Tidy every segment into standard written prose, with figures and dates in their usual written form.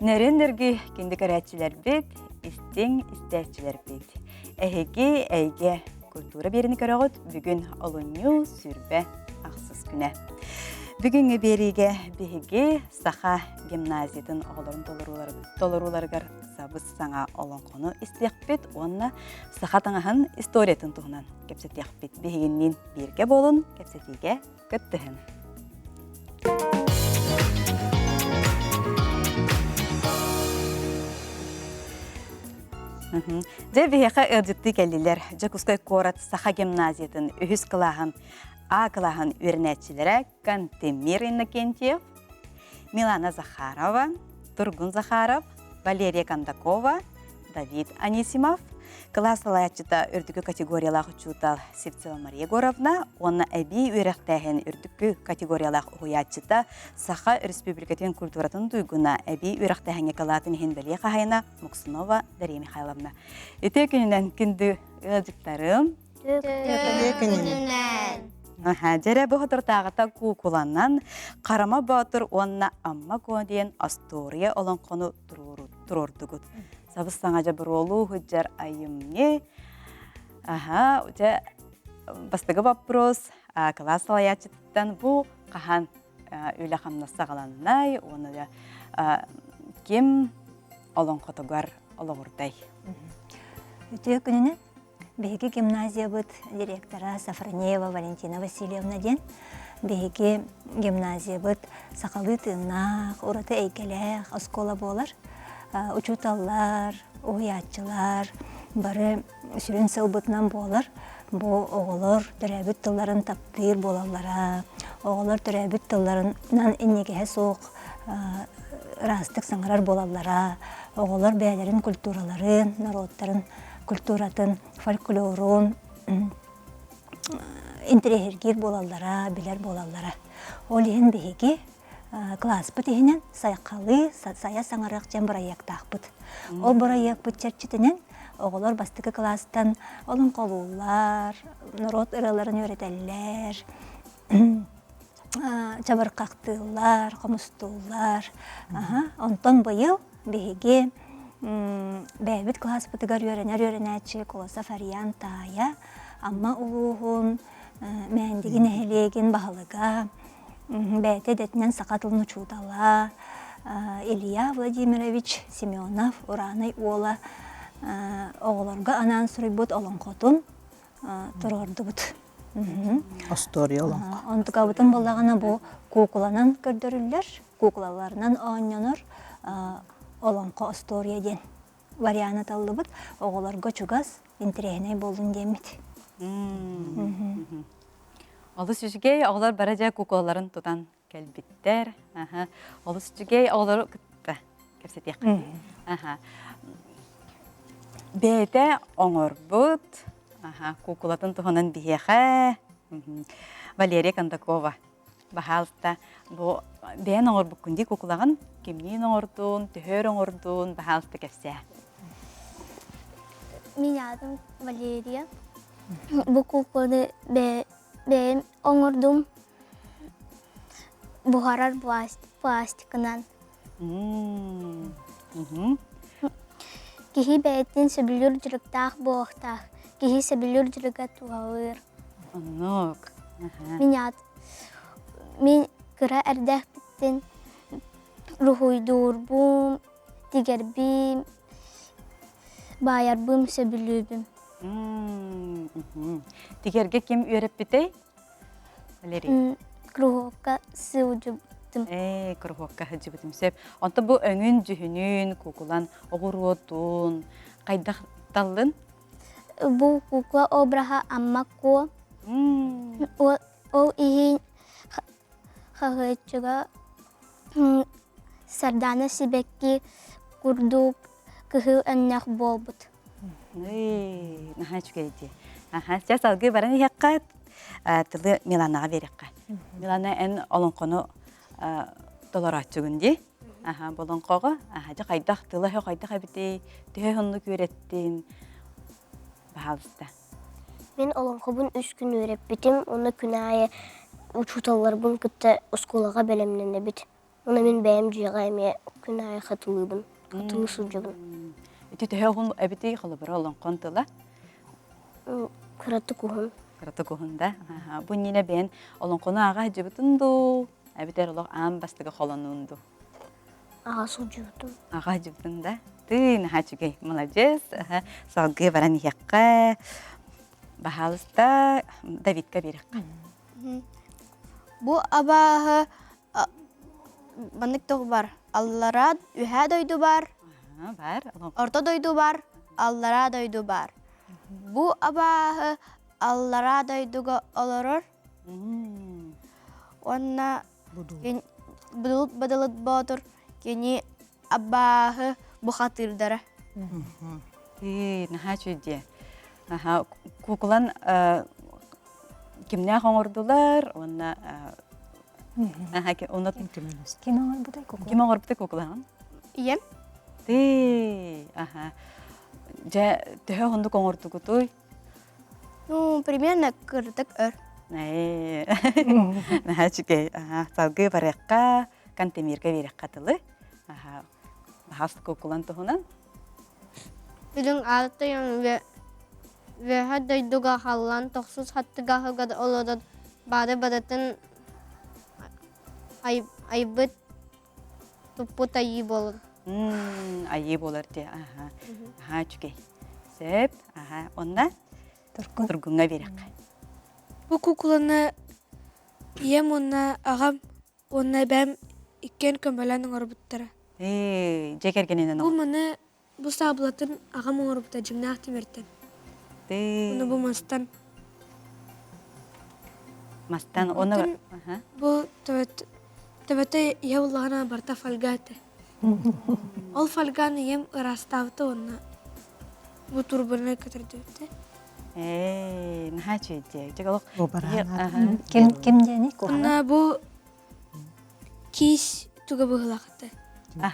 Нөрүн-нөргүй күндү көрөөччүлэрбит, истиҥ истээччилэрбит. Эһиги эйгэ культура биэrini көрөҕүт бүгүн олунньу сүрбэ ахсыс күнэ. Бүгүҥҥү биэриигэ биһиги Саха гимназиятын оҕолорун толорууларыгар сабыс саҥа олоҥхону истиэхпит уонна саха таҥаһын историятын туһунан кэпсэтиэхпит. Биһигинниин бииргэ буолун, кэпсэтиигэ кыттыһын. Дьэ биһиэхэ ыалдьыттыы кэллилэр. Дьокуускай куорат Саха гимназиятын үһүс кылааһын А кылааһын үөрэнээччилэрэ Кантемир Иннокентьев, Милана Захарова, Тургун Захаров, Валерия Кондакова, Давид Анисимов, кылаас салайааччыта үрдүкү категориялаах учуутал Сивцева Мария Егоровна уонна эбии үөрэхтээһин үрдүкү категориялаах уһуйааччыта Саха Өрөспүүбүлүкэтин культуратын туйгуна эбии үөрэхтээһиҥҥэ кылаатын иһин бэлиэ хаһайына Муксунова Дария Михайловна. Үтүө күнүнэн күндү ыалдьыттарым, Күнүнэн. Дьэрэ бу соторутааҕыта куукуланан Харама Боотур уонна Амма Куо диэн остуоруйа олоҥхону туруордугут. Сабыс саҥа дьобуруолуу сылдьар айымньы. Аха, дьэ бастакы вопрос кылаас салайааччытыттан бу хаһан үлэ-хамнас саҕаланнай уонна ким олоҥхотугар олоҕурдай? Үтүө күнүнэн. Биһиги гимназиябыт директора Сафронеева Валентина Васильевна диэн. Биһиги гимназиябыт сахалыы тыыннаах, ураты эйгэлээх оскуола буолар. Учууталлар, уһуйааччылар бары сүрүн сылбытынан буолар. Бу оҕолор төрөөбүт тылларын таптыыр буолаллара, оҕолор төрөөбүт тылларынан инникиһэ суох ыраастык саҥарар буолаллара, оҕолор бэйэлэрин культураларын, норуоттарын культуратын, фольклорун интэриэһиргиир буолаллара, билэр буолаллара. Ол иһин биһиги кылааспыт иһинэн сайхалыы, сайа саҥарыах диэн бырайыактаахпыт. Ол бырайыакпыт чэрчитинэн оҕолор бастакы кылаастан олоҥхолууллар, норуот ырыаларын үөрэтэллэр, чабырҕахтыыллар, хомустууллар. Онтон быйыл биһиги бэйэбит кылааспытыгар үөрэнэр үөрэнээччи Колосов Ариан таайа Амма улууһун Мээндиги нэһилиэгин баһылыга, бэйэтэ идэтинэн саха тылын учуутала Илья Владимирович Семенов Ураанай уола оҕолорго анаан суруйбут олоҥхотун туруордубут. Остуоруйа олоҥхо. Онтукабытын буллаҕына бу куукуланан көрдөрүллэр, куукулаларынан оонньонор олоҥхо остуоруйа диэн варианы таллыбыт. Оҕолорго чугас, интэриэһинэй буоллун диэммит. Олус үчүгэй, оҕолор бары дьэ куукулаларын тутан кэлбиттэр. Олус үчүгэй, оҕолору кытта кэпсэтиэххэ. Бэйэтэ оҥорбут куукулатын туһунан биһиэхэ Валерия Кондакова баһаалта бу бэйэн оҥорбуккун дии куукулаҕын кимниин оҥордун, төһөр оҥордун, баһаалта кэпсээ. Мин аатым Валерия. Бу куукуланы бэйэм оҥордум. Буһарар пластикынан. Киһи бэйэтин сөбүлүүр дьарыктаах буолуохтаах. Киһи сөбүлүүр дьарыга туһалыыр. Оннук. Мин аат мин кыра эрдэхпиттэн уруһуйдуурбун, тигэрбин, баайарбын сөбүлүүбүн. Тигэргэ ким үөрэппитэй? Валерий. Круговка сылдьыбытым. Ээ, круговка сылдьыбытым сөп. Онто бу өҥүн, дьүһүнүн, куукулан, оҕуруотун хайдах таллын? Бу кукла обраһа Амма Куо. Ол иһин хаһыаччыга Сардаана сибэкки курдук кыһыл өҥнөөх буолбут. Ый, наһаа үчүгэй дии. Аха, сейчас салгыы баран иһиэххэ, тылы Миланаҕа биэриэххэ. Милана, эн олоҥхону толорооччугун дии. Аха, бу олоҥхоҕо, аха, дьэ хайдах тыла-өһө хайдах эбитий, төһө уһуннук үөрэттин? Баһаалыста. Мин олоҥхобун үс күн үөрэппитим, уонна күн аайы учууталларбын кытта оскуолаҕа бэлэмнэнэбит. Уонна мин бэйэм дьиэҕэ эмиэ күн аайы хатылыыбын, хатылыы сылдьабын. Ити төһө уһун эбитий холобура олоҥхон тыла? Кыратык уһун. Кыратык уһун да? Бу иннинэ бэйэн олоҥхону ааҕа сылдьыбытын дуу, эбэтэр олох аан бастакы холонуун дуу? Аҕа сылдьыбытым. Аҕа сылдьыбытын да? Тыы, наһаа үчүгэй, маладьыас. Салгыы баран иһиэххэ. Баһаалыста, Давидка биэриэххэ. Бу абааһы маннык туох бар? Аллараа үһээ дойду бар, бар. Орто дойду бар, аллараа дойду бар. Бу абааһы аллараа дойдуга олорор. Уонна Будулут Бадылыт Боотур кини абааһы бухатыырдара. Наһаа үчүгэй. Наһаа куукулан кимнээх оҥордулар уонна онно Ким оҥорбутай куукула? Ким оҥорбутай куукулаҕын? Ийэм. Тыы, аха. Дьэ, төһө уһуннук оҥордугутуй? Ну, примерно кырдык өр. Наһаа үчүгэй. Салгыы барыахха, Кантемирга биэриэххэ тылы. Баһаас куукулан туһунан. Үрүҥ Аартайан үөһэ дойдуга халлаан тохсус хаттыгаһыгар олорор баары барытын айбыт туппут айыы буолар. Айыы буолар дии. Аха. Аха, үчүгэй. Сөп. Аха. Онна Тургуҥҥа биэрэххэ. Бу куукуланы ийэм уонна аҕам уонна эбээм иккиэн көмөлөөн оҥорбуттара. Ээ, дьиэ кэргэнинэн Бу маны бу саабылатын аҕам оҥорбута дьиҥнээх тимиртэн. Уну бу мастан. Мастан оны Бу төбөтө ийэ буллаҕына барыта фольга этэ. Ол фольганы ийэм ыраастаабыта уонна бу турбаны көтөрдүбүтэ. Ээ, наһаа үчүгэй. Дьэ олох Ким ким диэний? Уонна бу киис туга быһыылаах этэ.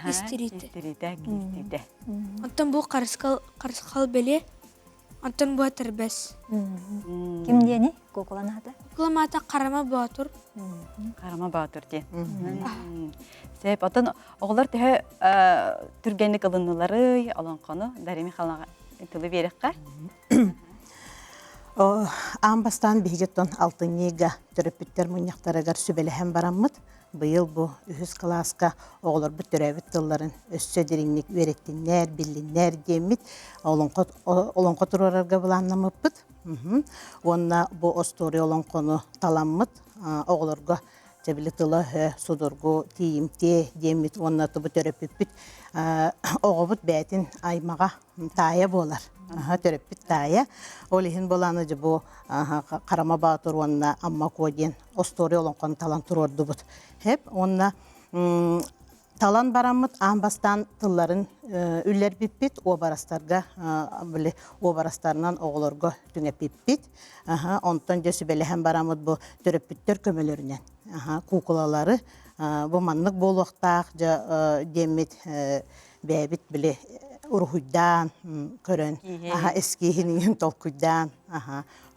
Истириитэ. Истириитэ, киистиитэ. Оттон бу харысхал харысхал бэлиэ. Оттон бу этэрбэс. Ким диэний? Куукулан аата? Куукулам аата Харама Боотур. Харама Боотур диэн. Сөп. Оттон оҕолор төһө түргэнник ылынныларый олоҥхону Дарья Михайловнаҕа тылы биэриэххэ. Аан бастаан биһиги оттон алтынньыга төрөппүттэр мунньахтарыгар сүбэлэһэн бараммыт, быйыл бу үһүс кылааска оҕолорбут төрөөбүт тылларын өссө дириҥник үөрэттиннэр, биллиннэр диэммит олоҥхо, олоҥхо туруорарга былааннаммыппыт. Уонна бу остуоруйа олоҥхону таламмыт оҕолорго Дьэ били тыла-өһө судургу, тиийимтиэ диэммит уонна тубу төрөппүппүт оҕобут бэйэтин аймаҕа таайа буолар. Төрөппүт таайа. Ол иһин буолааны дьэ бу Харама Баатыр уонна Амма Куо диэн остуоруйа олоҥхону талан туруордубут. Хэп уонна талан бараммыт аан бастаан тылларын үллэрбиппит, уобарастарга били уобарастарынан оҕолорго түҥэппиппит. Онтон дьэ сүбэлэһэн бараммыт бу төрөппүттэр көмөлөрүнэн куукулалары бу маннык буолуохтаах дьэ диэммит бэйэбит били уруһуйдаан көрөн эскииһин толкуйдаан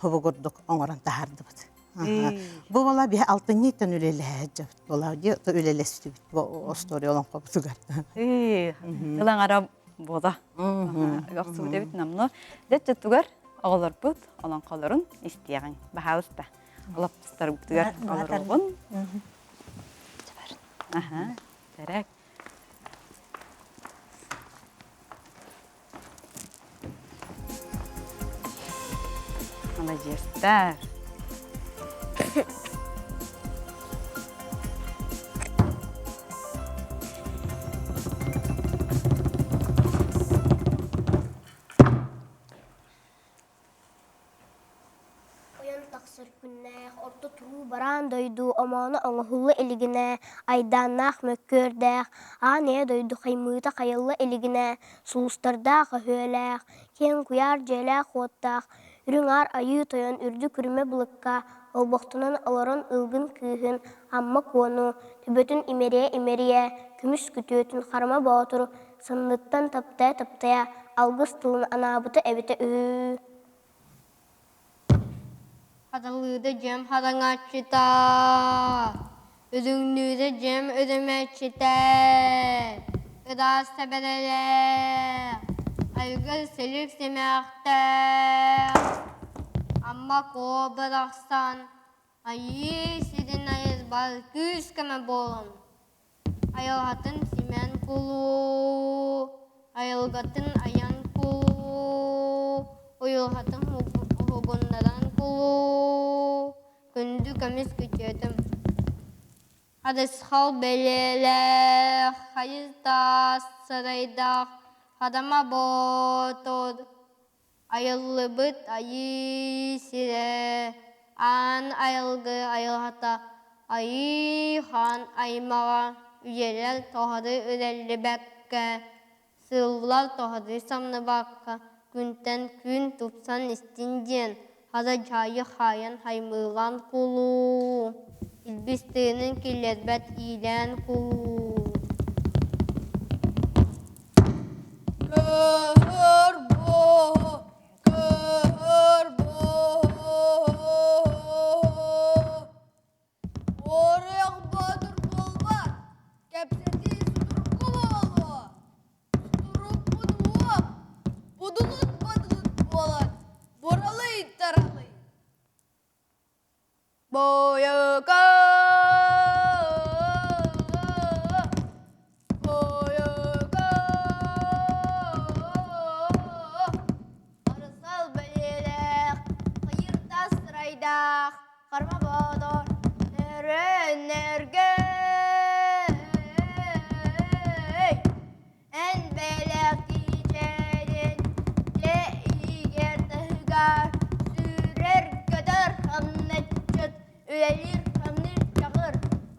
хобугурдук оҥорон таһаардыбыт. Бу буола биһи алтынньыттан үлэлэһэ буола үлэлэстибит бу остуоруйа олоҥхобутугар. Ылаҥара буола. Охсубут эбит намно. Дьэ тугар оҕолорбут олоҥхолорун истиэҕиҥ. Баһаалыста. Олоппустарбытыгар олоруоҕун. Аха, тэрээк. Маладьыастар. Ойон тахсар күннээх, орто туруу бараан дойду омооно оҥоһулла илигинэ, айдааннаах мөккүөрдээх, аан ийэ дойду хаймыыта хайылла илигинэ, сулустардаах өһүөлээх, киэҥ куйаар дьиэлээх-уоттаах, үрүҥ аар айыы тойон үрдүк үрүмэ былыкка олбохтонон олорон ылгын кыыһын Амма Куону, төбөтүн имэрийэ-имэрийэ, көмүс күтүөтүн Харама Боотуру санныттан таптайа-таптайа алгыс тылын анаабыта эбитэ үһү. Хатылыыда дьиэм хараҥаччыта. Үрүҥнүүрэ дьиэм үрүмэччитэ, ыраас сэбэрэлээх, айгыр силик симэхтээх, Амма Куо барахсан айыы сирин айылбар күүс-көмө буолан, айылҕатын симэн кулуу, айылгатын айан кулуу, уйулҕатын уһугуннаран кулуу, Күндү көмүс күтүөтүм, харысхал бэлиэлээх, хайыс таас сарайдаах хадама боотур, айыллыбыт айыы сирэ, аан айылгы айылҕата, айыы хаан аймаҕа үйэлэр тухары үрэллибэккэ, Сыллар тоһуйу самныбакка, күнтэн күн тупсан истин диэн, хара дьайы хаайан хаймыылаан кулуу, илбис тыынын киллэрбэт иилээн кулуу. Көһөр буо, көһөр буо, Уоруйах боотур буолбат, кэпсэтии судургу буолуо. Сутурукпут уох, будулут-бадылыт буолан, буралый-таралый. Бойука! Бойука! Арысал бэлиэлээх, хайыр тас сырайдаах, Харма Боотур өрөннөргөй, эн бэлэх кичэлин дьэ иһигэр таһыгар сүүрэр-көтөр хамначчыт, үлэлиир-хамныыр чаҕыр,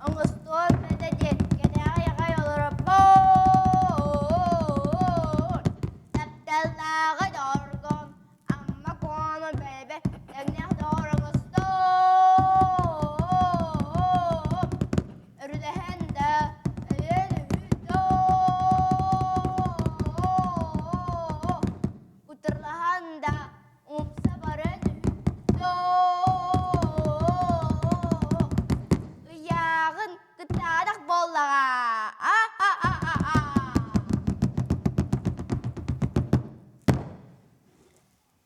оҥостуон этэ диэн кэтэҕэй аҕай олоробун. Тапталлааҕы доргом Амма куону бэйбэ тэҥнээх доҕор оҥостон, өрүлэһэн да өйөн үһү утарылаһан да умса баран үһү ыйааҕын кытаанах буоллаҕа а-а-а-а-а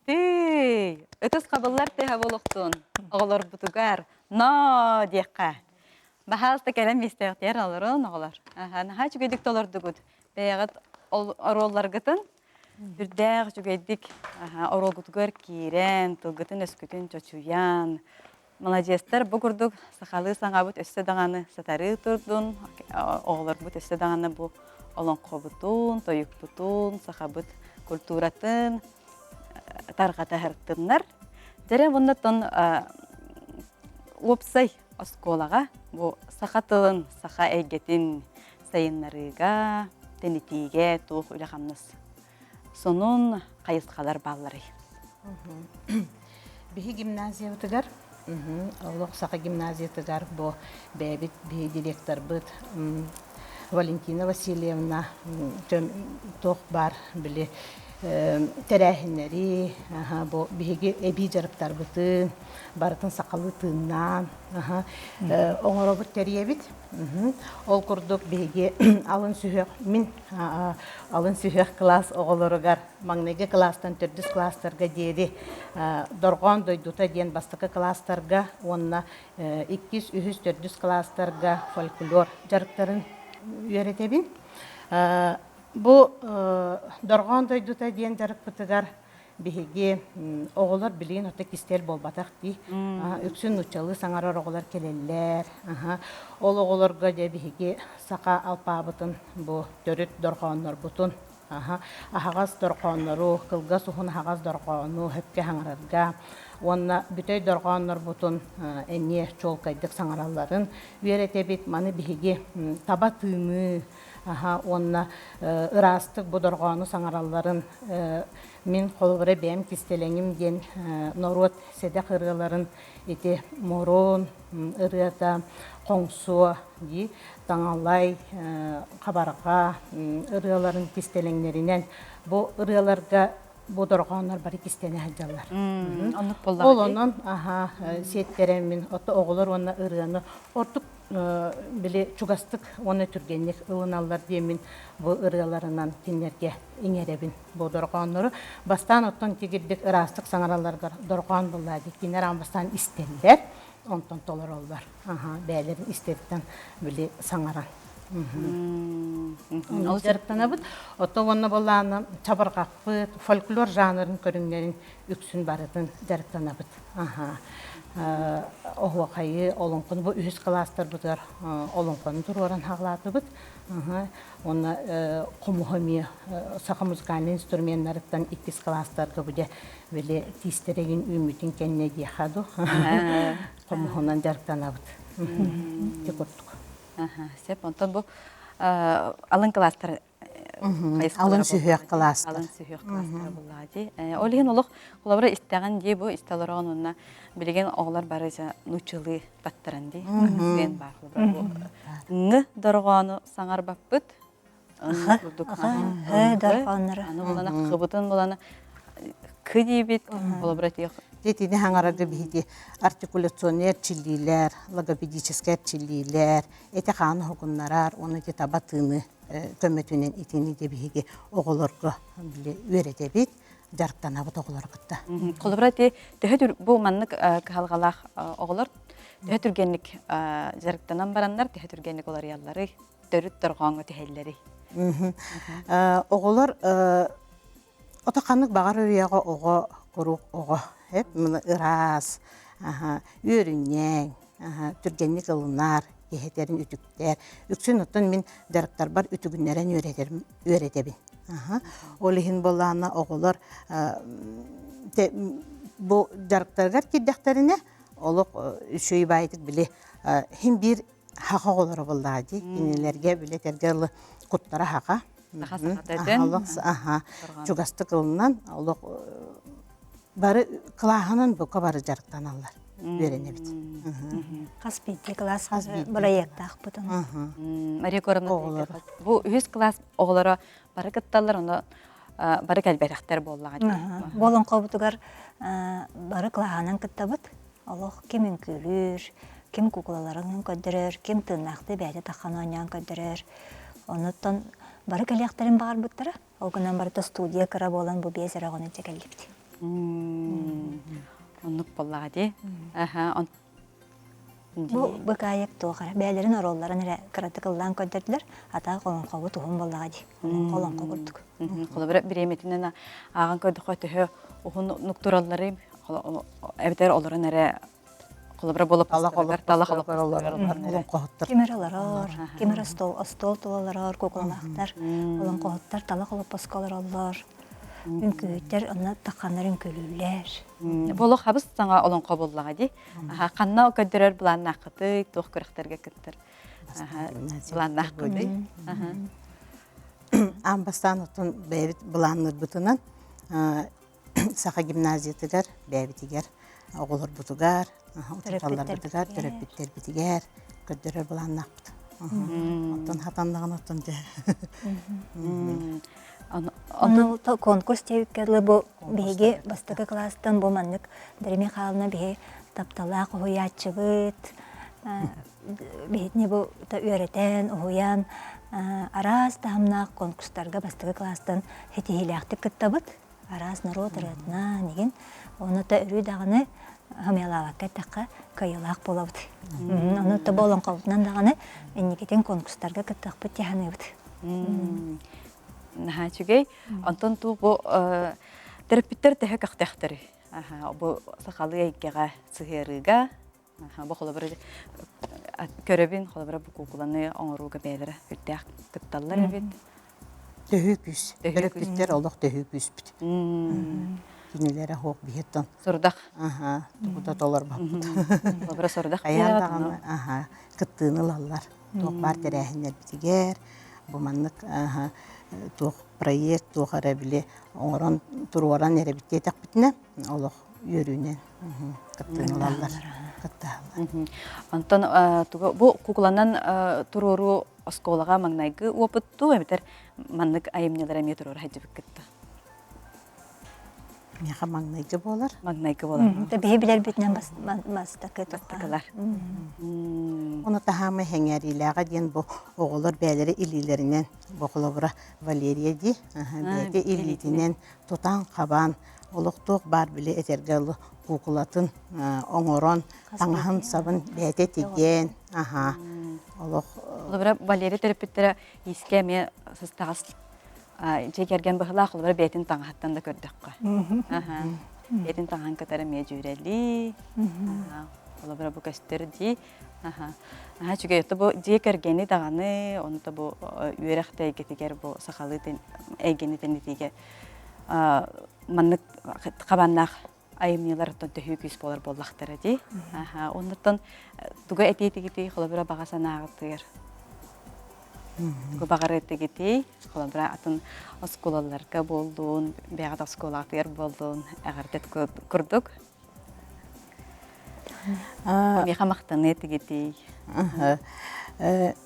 Тыый, ытыс хабыллар тыаһа буолуохтун оҕолорбутугар ноо диэххэ. Баһаалыста кэлэн миэстэҕитигэр олорун оҕолор. Аха, наһаа үчүгэйдик толордугут. Бэйэҕит оруолларгытын үрдээх үчүгэйдик оруолгутугар киирэн, тылгытын-өскүтүн чочуйан, Маладьыастар, бу курдук сахалыы саҥабыт өссө даҕаны сатарыы турдун, оҕолорбут өссө даҕаны бу олоҥхобутун, тойукпутун, сахабыт культуратын тарҕата сырыттыннар. Дьэрэ уонна уопсай оскуолаҕа бу саха тылын, саха эйгэтин сайыннарыыга, тэнитиигэ туох үлэ-хамнас сонун хайысхалар баалларый? Биһи гимназиябытыгар олох саха гимназиятыгар бу бэйэбит биһи директорбыт Валентина Васильевна туох баар били тэрээһиннэри бу биһиги эбии дьарыктарбытын барытын сахалыы тыыннаан оҥоробут тэрийэбит. Ол курдук биһиги алын сүһүөх мин алын сүһүөх кылаас оҕолоругар маҥнайгы кылаастан төрдүс кылаастарга диэри Дорҕоон дойдута диэн бастакы кылаастарга уонна иккис, үһүс, төрдүс кылаастарга фольклор дьарыктарын үөрэтэбин. Бу Дорҕоон дойдута диэн дьарыкпытыгар биһиги оҕолор билигин ото кистэл буолбатах дии. Үксүн нууччалыы саҥарар оҕолор кэлэллэр. Ол оҕолорго дьэ биһиги саха алпаабытын бу төрүт дорҕооннорбутун аһаҕас дорҕооннору, кылгас уһун аһаҕас дорҕоону сөпкө саҥарарга уонна бүтэй дорҕооннорбутун эмиэ чуолкайдык саҥаралларын үөрэтэбит. Маны биһиги таба тыыныы уонна ыраастык бу дорҕоону саҥаралларын мин холобура бэйэм кистэлэҥим диэн норуот сэдэх ырыаларын ити мурун ырыата хоҥсуо дии таҥалай хабарҕа ырыаларын кистэлэҥнэринэн бу ырыаларга бу дорҕооннор бары кистэнэ сылдьаллар. Оннук буоллаҕа Ол онон аха сиэттэрэммин ото оҕолор уонна ырыаны ордук. били чугастык уонна түргэнник ылыналлар диэммин бу ырыаларынан кинилэргэ иҥэрэбин бу дорҕооннору. Бастаан оттон тигирдик ыраастык саҥаралларыгар дорҕоон буоллаа дии. Кинилэр аан бастаан истэллэр, онтон толороллор. Аха, бэйэлэрин истэриттэн били саҥаран. Ол дьарыктанабыт. Оттон уонна буоллаана чабырҕахпыт, фольклор жанрын көрүҥнэрин үксүн барытын дьарыктанабыт. Аха. Оһуохайы, олоҥхону бу үһүс кылаастарбытыгар олоҥхону туруоран хаалаатыбыт. Уонна хомуһу эмиэ саха музыкальнай инструменнарыттан иккис кылаастарга бу дьэ били тиистэригин үүммүтүн кэннэ диэхэ ду хомуһунан дьарыктанабыт. Ити курдук. Сөп. Онтон бу алын кылаастар Алын сүһүөх кылаастар. Алын сүһүөх кылаастара буллаҕа дии. Ол иһин олох холобура истэҕин дии бу истэ олороҕун уонна билигин оҕолор бары нууччалыы баттаран дии. Сыан баар холобура бу ҥ дорҕоону саҥарбаппыт. Курдук дорҕооннору. Аны булана хыбытын булана кы диибит холобура тиэх Итини хаҥарарга биһиги артикуляционный эрчиллиилэр, логопедическай эрчиллиилэр, эти-хааны уһугуннарар уонна ити таба тыыны көмөтүнэн итини де биһиги оҕолорго үөрэтэбит, дьарыктанабыт оҕолору кытта. Холобура ити төһө бу маннык кыһалҕалаах оҕолор төһө түргэнник дьарыктанан бараннар төһө түргэнник уларыйалларый, төрүт дорҕооҥҥо түһэллэрий? Оҕолор Ото ханнык баҕар ырыаҕа оҕо куруук оҕо эп ыраас, үөрүнньэҥ, түргэнник ылынар, киһитэрин үтүктэр. Үксүн оттон мин дьарыктарбар үтүгүннэрэн үөрэтэрим үөрэтэбин. Ол иһин буоллаҕына оҕолор бу дьарыктарыгар киирдэхтэринэ олох үчүгэй баайытык били син биир хаха оҕолоро буоллаҕа дии. Кинилэргэ били этэргэ дылы куттара хаха. Саха сахата этэн. Олох аха чугастык ылынан олох бары кылааһынан бука бары дьарыктаналлар үөрэнэбит. Хас биирдии кылаас бырайыактаахпыт. Мария Егоровна бу үһүс кылаас оҕолоро бары кытталлар, ону бары кэлбэтэхтэр буоллаҕа дии. Бу олоҥхобутугар бары кылааһынан кыттабыт. Олох ким үҥкүүлүүр, ким куукулаларын көрдөрөр, ким тыыннаахтыы бэйэтэ таххан оонньоон көрдөрөр. Онуттан бары кэлиэхтэрин баҕарбыттара. Ол гынан барыта студия кыра буолан бу биэс эрэ оҕону кэллибит. Оннук буоллаҕа дии. Аха, Бу быкаайык туох эрэ бэйэлэрин оруолларын эрэ кыратык ыллаан көрдөрдүлэр, атаах олоҥхобут уһун буоллаҕа дии. Олоҥхо олоҥхо курдук. Холобура бириэмэтинэн ааҕан көрдөххө төһө уһун нуктураллары эбэтэр олорон эрэ холобура буолуп талах олоҥхоһуттар Ким эрэ олорор, ким эрэ остуол, остуол тула олорор, куукулалаахтар, олоҥхоһуттар талах олоппоско олороллор, үҥкүүһүттэр онно тахханнар үҥкүүлүүллэр. Бу олох хабыс саҥа олоҥхо буоллаҕа дии. Ханна көрдөрөр былааннааххытый, туох күрэхтэргэ кыттар былааннааххытый? Аан бастаан оттон бэйэбит былааннырбытынан Саха гимназиятыгар, бэйэбитигэр, оҕолорбутугар, учууталларбытыгар, төрөппүттэрбитигэр көрдөрөр былааннаахпыт. Оттон хатаннаҕына оттон дьэ. Ону конкурс диэбиккэ дылы бу биһиги бастакы кылаастан бу маннык Дария Михайловна биһи тапталаах уһуйааччыбыт, биһитини бу үөрэтэн, уһуйан араас таһымнаах конкурстарга бастакы кылаастан ситиһиилээхтик кыттабыт. Араас норуот ырыатынан игин ону та өрүү даҕаны хамыйалаабакка эттэххэ кыайыылаах буолабыт. Ону тобо олоҥхобутунан даҕаны инникитин конкурстарга кыттыахпыт дии саныыбыт. Наһаа үчүгэй. Онтон туу бу төрөппүттэр төһө көхтөөхтөрүй? Бу сахалыы эйгэҕэ сыһыарыыга бу холобура көрөбүн, холобура бу куукуланы оҥорууга бэйэлэрэ үрдээх кытталлар эбит. Төһүү күүс. Төрөппүттэр олох төһүү күүспүт. Кинилэрэ суох биһиттэн. Сорудах. Аха, тугу да толорбоппут. Холобура сорудах. Хайаан даҕаны аха, кыттыыны ылаллар. Туох баар тэрээһиннэрбитигэр бу маннык туох проект туох эрэ били оҥорон туруоран эрэбит диэтэхпитинэ олох үөрүүнэн кыттыыны ылаллар кыттаһаллар. Онтон тугу бу куукуланан туруоруу оскуолаҕа маҥнайгы опыт дуу эбэтэр маннык айымньылар эмиэ туруора сылдьыбыккыт дуу? Миэхэ маҥнайгы буолар. Маҥнайгы буолар. Биһи билэрбитинэн бастакы бастакылар. Ону таһаамай сэҥээриилээҕэ диэн бу оҕолор бэйэлэрэ илиилэринэн, бу холобура Валерия дии, бэйэтэ илиитинэн тутан-хабан, олохтоох баар били этэргэ дылы куукулатын оҥорон, таҥаһын-сабын бэйэтэ тигэн, аха, олох Холобура, Валерия төрөппүттэрэ иискэ эмиэ сыстаҕас дьиэ кэргэн быһылаах холобура бэйэтин таҥаһыттан да көрдөххө. Бэйэтин таҥаһын кытары эмиэ дьүөрэлии. Холобура бу көстөр дии. Аха үчүгэй. Ото бу дьиэ кэргэни даҕаны, онто бу үөрэх да эйгэтигэр бу сахалыы эйгэни тэнитиигэ маннык хабаннаах айымньылар оттон төһүү күүс буолар буоллахтара дии. Аха, оннуттан туга этиитигитий, холобура баҕа санааҕытыгар тугу баҕарыатыгытий, холобура атын оскуолаларга буоллун, бэйэҕит оскуолаҕытыгар буоллун, эҕэрдэ курдук. Миэхэ махтаныа этигитий.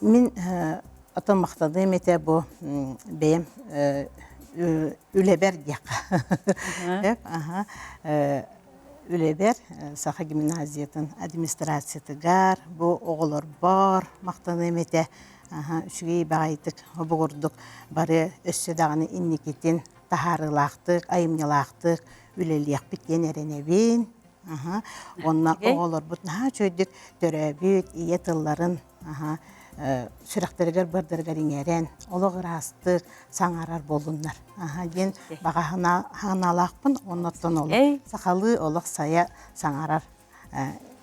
Мин атын махтаныам этэ бу бэйэм үлэбэр диэххэ. Үлэбэр Саха гимназиятын администрациятыгар бу оҕолорбор махтаныам этэ. Үчүгэй баҕайытык обугурдук бары өссө даҕаны инникитин таһаарыылаахтык, айымньылаахтык үлэлиэхпит диэн эрэнэбин. Уонна оҕолорбут наһаа үчүгэйдик төрөөбүт ийэ тылларын сүрэхтэригэр-быардарыгар иҥэрэн, олох ыраастык саҥарар буоллуннар диэн баҕа санаалаахпын. Оннуттан олох сахалыы олох сайа саҥарар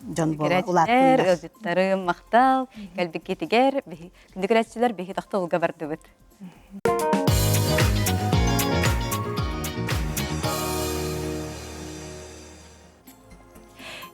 дьон буола улааттыннар. Ыалдьыттарым махтал кэлбиккитигэр күндү көрөөччүлэр биһи тохтобулга бардыбыт.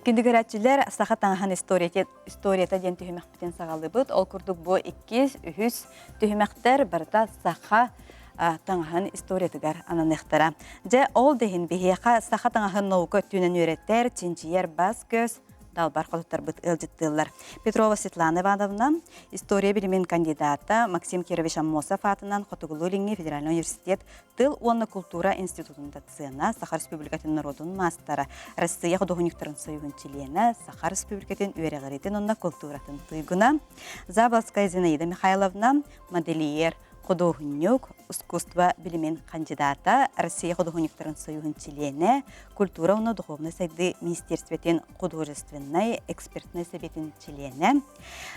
Күндү көрөөччүлэр, саха таҥаһын историята диэн түһүмэхпитин саҕалыыбыт. Ол курдук бу иккис, үһүс түһүмэхтэр барыта саха таҥаһын историятыгар ананыахтара. Дьэ, ол да иһин биһиэхэ саха таҥаһын наука өттүнэн үөрэтэр, чинчийэр бас-көс, далбар хотуттарбыт ыалдьыттыыллар. Петрова Светлана Ивановна, история билимин кандидата Максим Кирович Аммосов аатынан Хотугулуу-Илиҥҥи федеральнай университет тыл уонна култуура институтун доцена, Саха Республикатын норуотун маастара, Россия худуоһунньуктарын союһун чилиэнэ, Саха Республикатын үөрэҕириитин уонна култууратын туйгуна, Заболоцкая Зинаида Михайловна, модельер, худуоһунньук, искусство билимин кандидата, Россия худуоһунньуктарын союһун чилиэнэ, культура уонна духовнай сайдыы министерствотын художественнай экспертнай сэбиэтин чилиэнэ,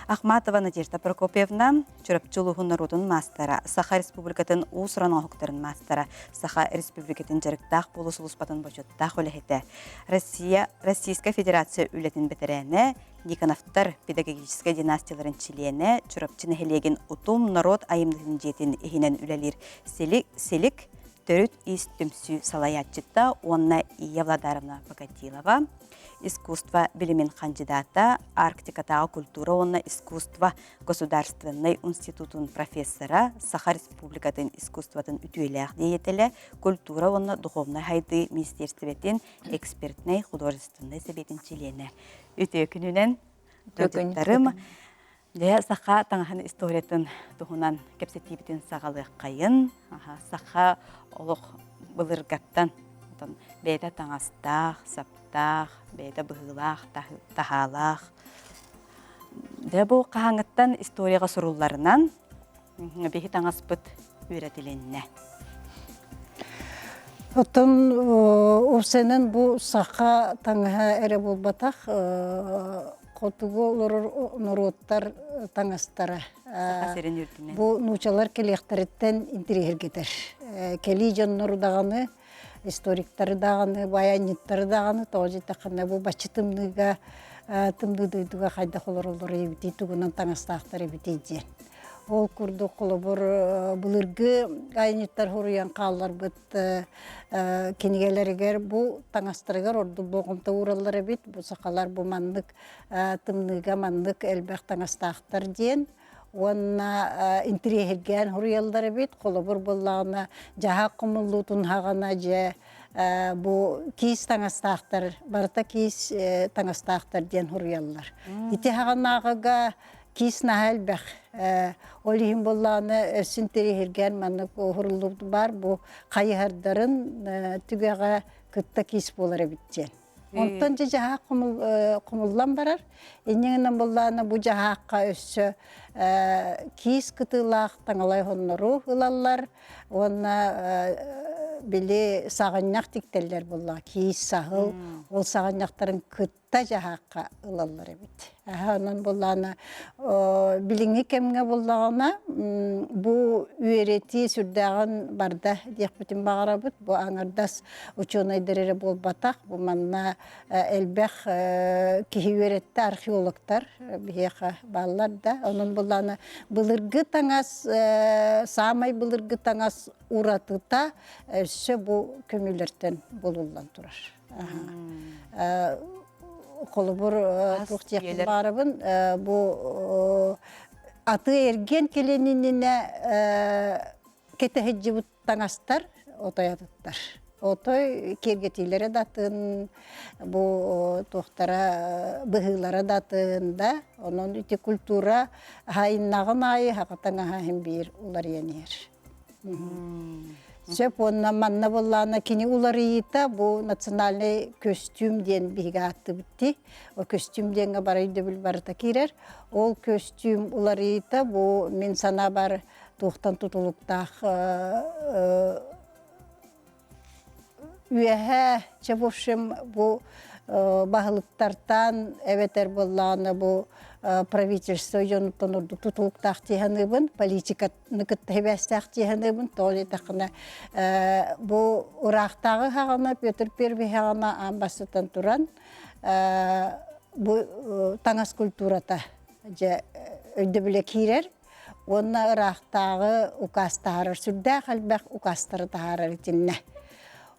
Ахматова Надежда Прокопьевна, Чурапчы улууһун норуотун маастара, Саха Республикатын уус-уран оҥоһуктарын маастара, Саха Республикатын дьарыктаах буолуу сулууспатын бочуоттаах үлэһитэ, Россия, Российскай Федерация үлэтин бэтэрээнэ, Никоновтар педагогическай династияларын чилиэнэ, Чурапчы нэһилиэгин Утум норуот айымньытын дьиэтин иһинэн үлэлиир Силик, Силик төрүт ис түмсүү салайааччыта уонна Ия Владаровна Покатилова, искусство билимин хандьыдаата, Арктикатааҕы культура уонна искусство государственнай институтун профессора, Саха Республикатын искусствотын үтүөлээх деятелэ, культура уонна духовнай сайдыы министиэристибэтин экспертнэй художественнай сэбиэтин чилиэнэ. Үтүө күнүнэн, дойдуттарым! Дьэ, саха таҥаһын историятын туһунан кэпсэтиибитин саҕалыаххайын. Саха олох былыргаттан бэйэтэ таҥастаах, саптаах, бэйэтэ быһыылаах, таһаалаах. Дьэ, бу хаһааҥҥыттан историяҕа сурулларынан биһи таҥаспыт үөрэтилиннэ. Оттон уопсайынан бу саха таҥаһа эрэ буолбатах, хотугу олорор норуоттар таҥастара. Саха сирин үрдүнэн. Бу нуучалар кэлиэхтэриттэн интириэһиргэтэр. Кэлии дьоннору даҕаны, историктары даҕаны, баянньыттары даҕаны тоҕо диэтэххинэ бу бачча тымныыга тымныы дойдуга хайдах олороллор эбитий, тугунан таҥастаахтар эбитий диэн. Ол курдук холобур былыргы айанньыттар суруйан хаалларбыт кинигэлэригэр бу таҥастарыгар ордук болҕомто уураллар эбит. Бу сахалар бу маннык тымныыга маннык элбэх таҥастаахтар диэн уонна интириэһиргээн суруйаллар эбит. Холобур буоллаҕына дьаһаах хомуллуутун хаҕана дьэ бу киис таҥастаахтар барыта киис таҥастаахтар диэн суруйаллар. Ити хаҕанааҕыга Киис наһаа элбэх. Ол иһин буоллаҕына өссө интэриэһиргээн маннык уһуруллубут баар бу хайыһардарын түгэҕэ. кытта киис буолар эбит диэн. Онтон дьэ дьаһаах хомуллан барар. Инньэ гынан буллаана бу дьаһаахха өссө киис кытыылаах таҥалай хоннору ылаллар уонна били саҕынньах тиктэллэр буоллаҕа киис саһыл ол саҕынньахтарын кытта та дьаһаахха ылаллар эбит. Аһа онон буллаҕына билиҥҥи кэмҥэ буллаҕына бу үөрэтии сүрдээҕин барда диэхпитин баҕарабыт. Бу аҥардас учуонайдар эрэ буолбатах. Бу манна элбэх киһи үөрэттэ археологтар биһиэхэ бааллар да. Онон буллаҕына былыргы таҥас саамай былыргы таҥас уратыта өссө бу көмүллэртэн булуллан турар. Холобур, туох диэхпин баарабын, бу аты эргиэн кэлин иннинэ кэтэһиддьибит таҥастар отой атыттар. Отой киэргэтиилэрэ да атын, бу туохтара быһыылара да атын да. Онон ити культура хайыннаҕын аайы хаҕа таҥаһа иһин биир уларыйан иһэр. Сөп уонна манна буоллаҕына кини уларыйыыта бу национальный көстүүм диэн биһиги ааттыыбыт дии. Ол көстүүм диэҥҥэ бары өйдөбүл барыта киирэр. Ол көстүүм уларыйыыта бу мин санаабар туохтан тутулуктаах Үөһээ, чэ в общем, бу баһылыктартан эбэтэр буоллаҕына бу правительство дьонуттан ордук тутулуктаах дии саныыбын, политиканы кытта сибээстээх дии саныыбын. Тоҕо диэтэххинэ, бу ыраахтааҕы хаҕана Петр Первый хаҕана аан бастатан туран бу таҥас культурата дьэ өйдөбүлэ киирэр. Уонна ыраахтааҕы укаас таһаарар, сүрдээх элбэх укаастары таһаарар итиннэ.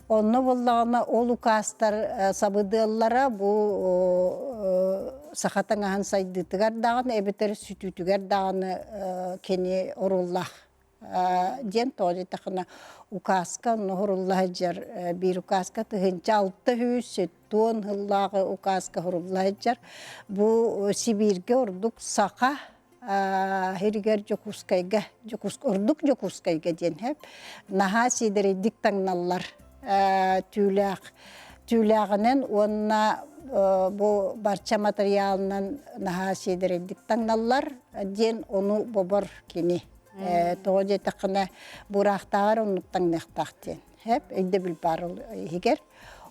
Онно буоллаҕына ол укаастар сабыдыаллара бу саха таҥаһын сайдыытыгар даҕаны эбэтэр сүтүүтүгэр даҕаны кини оруоллаах диэн тоҕо диэтэххинэ укааска онно уһурулла сылдьар биир укааска 1670 сыллааҕы укааска уһурулла сылдьар. Бу Сибииргэ ордук саха Иһигэр Дьокуускайга, ордук Дьокуускайга диэн сөп, наһаа сиэдэрэйдик таҥналлар түүлээх түүлээҕинэн уонна бу барча матырыйаалынан наһаа сиэдэрэйдик таҥналлар диэн ону бобор кини. Тоҕо диэтэххинэ, бураахтааҕар оннук таҥныахтаах диэн. Сөп, өйдөбүл баар ол иһигэр.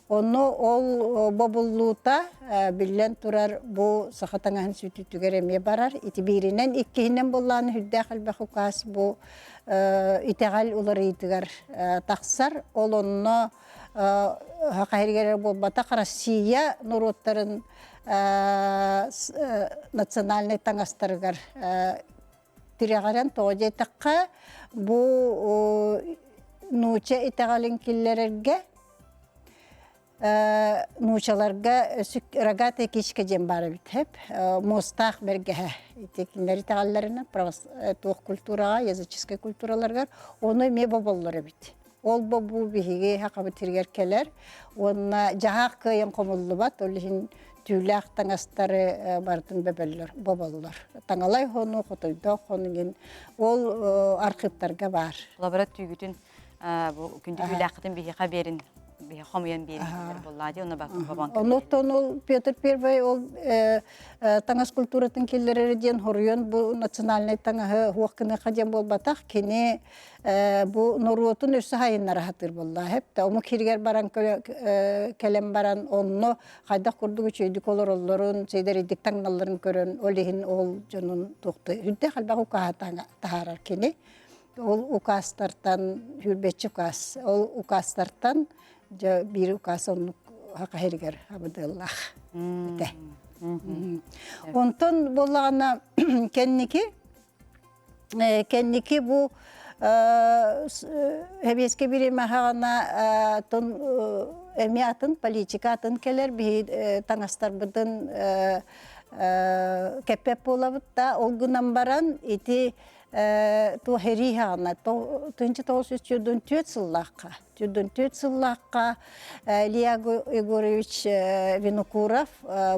Ону ол бобуллуута биллэн турар бу саха таҥаһын сүтүүтүгэр эмиэ барар. Ити бииринэн, иккиһинэн буоллаҕына сүрдээх элбэх укаас бу итэҕэл уларыйыытыгар тахсар. Ол онно саха сиригэр буолбатах Россия норуоттарын национальнай таҥастарыгар тирэҕирэн тоҕо диэтэххэ бу нууча итэҕэлин киллэрэргэ нуучаларга рогатая кичка диэн баар эбит сөп муостаах бэргэһэ ити кинилэр итэҕэллэринэн туох культураҕа языческай культураларыгар ону эмиэ боболлор эбит ол бобуу биһиги сахабыт сиригэр кэлэр уонна дьаһаах кыайан хомуллубат ол иһин түүлээх таҥастары барытын бөбөллөр боболлор таҥалай хону хотойдоох хону диэн ол архыыптарга баар Лабыра түүгүтүн бу күндү түүлээххитин биһиэхэ биэрин биһи хомуйан биэрин буоллаа дии онно бобон Онуттан ол Петр Первый ол таҥас культуратын киллэрэр диэн хоруйан бу национальнай таҥаһы хуох гыныаха диэн буолбатах кини бу норуотун өссө хайыннара сатыыр буолла. Хэп омук сиригэр баран кэлэн баран онно хайдах курдук үчүгэйдик олороллорун, сиэдэрийдик таҥналларын көрөн, ол иһин ол дьонун туохта үрдээх элбэх укааһы таһаарар кини. Ол укаастартан хүрбэччи укаас, ол укаастартан дьэ биир укаас оннук саха сиригэр абыдыаллаах этэ. Онтон буоллаҕына кэнники Кэнники бу Сэбиэскэй бириэмэҕэ тон эмиэ атын политика атын кэлэр биһи таҥастарбытын кэппэт буолабыт да ол гынан баран ити туох эрии хаҕына 1944 сыллаахха 44 сыллаахха Илья Егорович Винокуров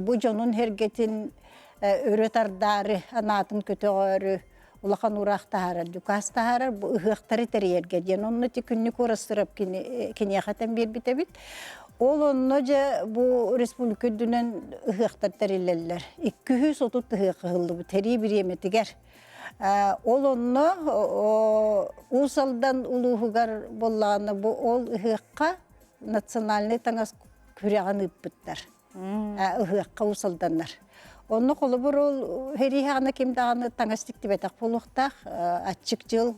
бу дьонун сэргэтин өрө тардаары, анаатын көтөҕөөрү улахан уураах таһаарар, дьукаас таһаарар, бу ыһыахтары тэрийэргэ диэн. Онно ити күннүк уурастырап киниэхэ этэн биэрбит эбит. Ол онно дьэ бу республика үрдүнэн ыһыахтар тэриллэллэр. 230 ыһыах ыһыллыбыт сэрии бириэмэтигэр. Ол онно Уус Алдан улууһугар буоллаҕына бу ол ыһыахха национальнай таҥас күрэҕин ыыппыттар. Ыһыахха Уус Алданнар. Онно холобур ол сэрии ким даҕаны таҥас тиктибэтэх буолуохтаах. Аччык дьыл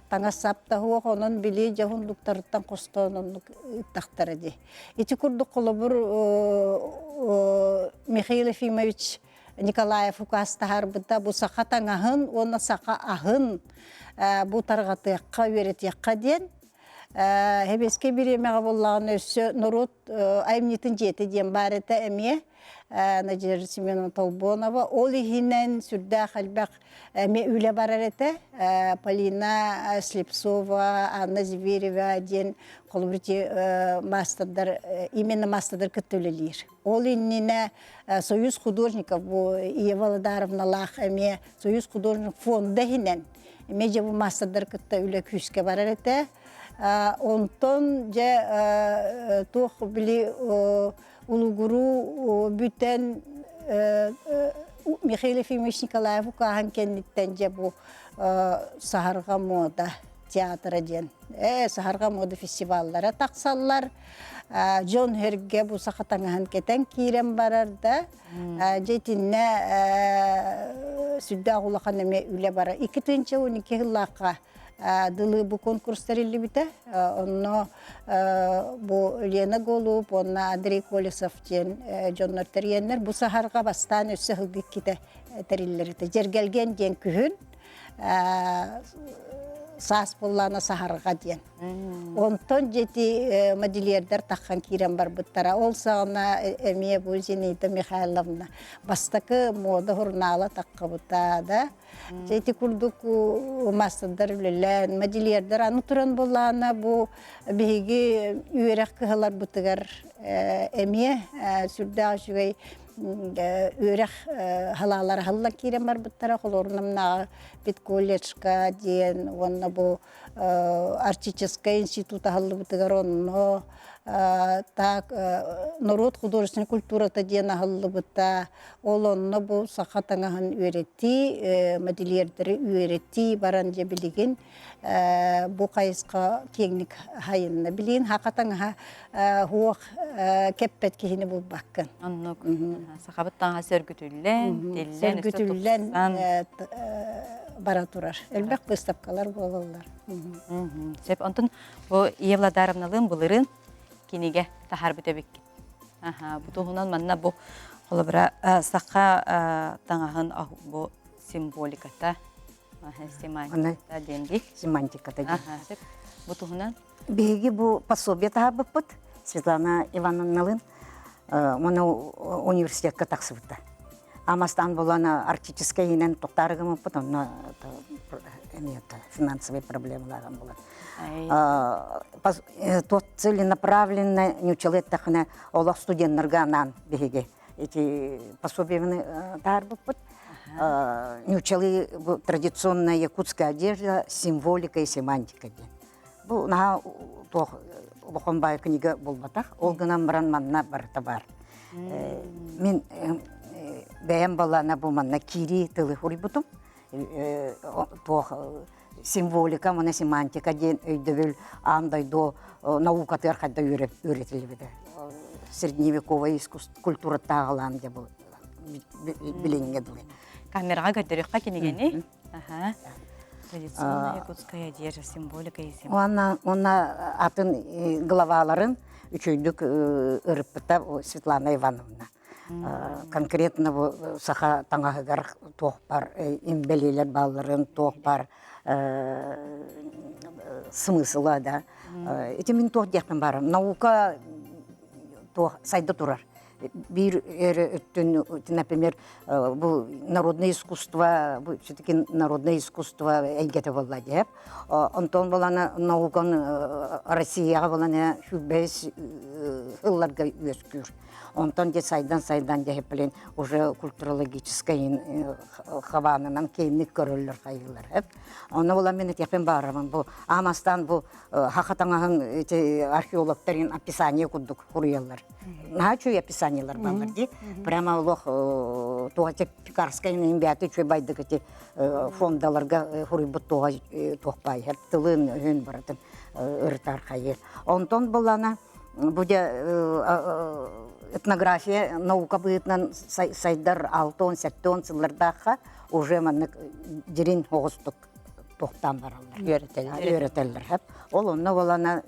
таҥас-сап да суох, онон били дьоһун дуктарыттан хостоон оннук ыыттахтара дии. Ити курдук холобур Михаил Ефимович Николаев укаастаһарбыта бу саха таҥаһын уонна саха аһын бу тарҕатыахха, үөрэтиэххэ диэн Сэбиэскэй бириэмэҕэ буоллаҕына өссө норуот айымньытын дьиэтэ диэн баар этэ эмиэ Надежда Семеновна Толбонова. Ол иһинэн сүрдээх элбэх эмиэ үлэ барар этэ. Полина Слепцова, Анна Зверева диэн холобур ити маастардар именно маастардар кытта үлэлиир. Ол иннинэ Союз художников бу Ева Ладаровналаах эмиэ Союз художник фонда иһинэн эмиэ дьэ бу маастардар кытта үлэ күүскэ барар этэ. Онтон дьэ туох били улугуруу бүтэн Михаил Ефимович Николаев укааһын кэнниттэн дьэ бу Саһарҕа муода театра диэн ээ Саһарҕа муода фестиваллара тахсаллар. Дьон сэргэ бу саха таҥаһын кэтэн киирэн барар да дьэ итиннэ сүрдээх улахан эмиэ үлэ барар. 2012 сыллаахха дылы бу конкурс тэриллибитэ. Онно бу Лена Голуб уонна Андрей Колесов диэн дьоннор тэрийэннэр бу саһарга бастаан өссө сылгы иккитэ тэриллэр этэ. Дьэргэлгэн диэн күһүн саас буоллаана саһарга диэн. Онтон дьэти модельердар таххан киирэн барбыттара. Ол саҕана эмиэ бу Зинаида Михайловна бастакы мода журнала таххыбыта да. Ити курдук маастардар үлэлээн, модельердар аны туран буоллаҕына бу биһиги үөрэх кыһаларбытыгар эмиэ сүрдээх үчүгэй үөрэх халаалара аһыллан киирэн барбыттара. Холуорунамнааҕы педколледжка диэн уонна бу Арктическай институт аһыллыбытыгар онно так норуот художественнай культурата диэн аһыллыбыта. Ол онно бу саха таҥаһын үөрэтии, модельердэри үөрэтии баран дьэ билигин бу хайысха киэҥник хайынна. Билигин саха таҥаһа суох кэппэт киһини булбаккын. Оннук. Сахабыт таҥаһа сөргүтүллэн, тиллэн, сөргүтүллэн бара турар. Элбэх выставкалар буолаллар. Сөп. Онтон бу Ия Владаровналыын былырыын кинигэ таһаарбыт эбиккин. Аха, бу туһунан манна бу холобура саха таҥаһын бу символиката семантиката диэн дии. Семантиката диэн. Сөп. Бу туһунан? Биһиги бу пособие таһаарбыппыт Светлана Ивановналыын уонна университетка тахсыбыта. Амастан булан арктическай иһинэн тохтаарыгымыппыт, онно эмиэ финансовый проблемаларым булан. Тот целенаправленно ньучалы эттэххинэ олох студеннарга анаан биһиги эти пособиены таһаарбыппыт. Ньучалы традиционная якутская одежда, символика и семантика диэн. Бу наһаа туох улахан баай книга буолбатах. Ол гынан баран манна барыта баар. Мин бэйэм балаана бу манна киирии тылы хуруйбутум. Туох символика уонна семантика диэн өйдөбүл аан дойду наукатыгар хайда үөрэтиллибитэ. Средневековая искусство культураттааҕылаан дьэ бу билиҥҥэ дылы. Камераҕа көрдөрүөххэ кинигэни. Аха. Традиционная якутская одежда, символика и символика. Уонна, уонна атын главаларын үчүгдүк ырыппыта Светлана Ивановна. Конкретно бу саха таҥаһыгар туох бар имбэлиэлэр баалларын, туох бар смысла да. Ити мин туох диэхпин баарым. Наука туох сайда турар. биир эрэ өттүн, например, бу народное искусство, бу все-таки народное искусство эйгэтэ буолла диэп. Онтон булана наукан Россияҕа булана сүүрбэһис ылларга үөскүүр. Онтон де сайдан-сайдан дьэһиплин уже культурологическай хабаанынан киэҥник көрөллөр хайыылар. Онно була мен этиэхпин баарабын бу аамастаан бу хаха таҥаһын эти археологтарын описание курдук хуруйаллар. Наһаа үчүгэй описаниелар бааллар дии. Прямо олох туоха Пекарскай бэйэтэ үчүгэй байдык эти фондаларга хуруйбут туоха туох баай тылын өһүн барытын ырытар хайыр. Онтон булана бу дьэ этнография наука быһыытынан сайдар 6-10 сыллардаахха уже маннык дирин оҕустук туохтаан бараллар. Үөрэтэллэр. Үөрэтэллэр. Ол онно буолана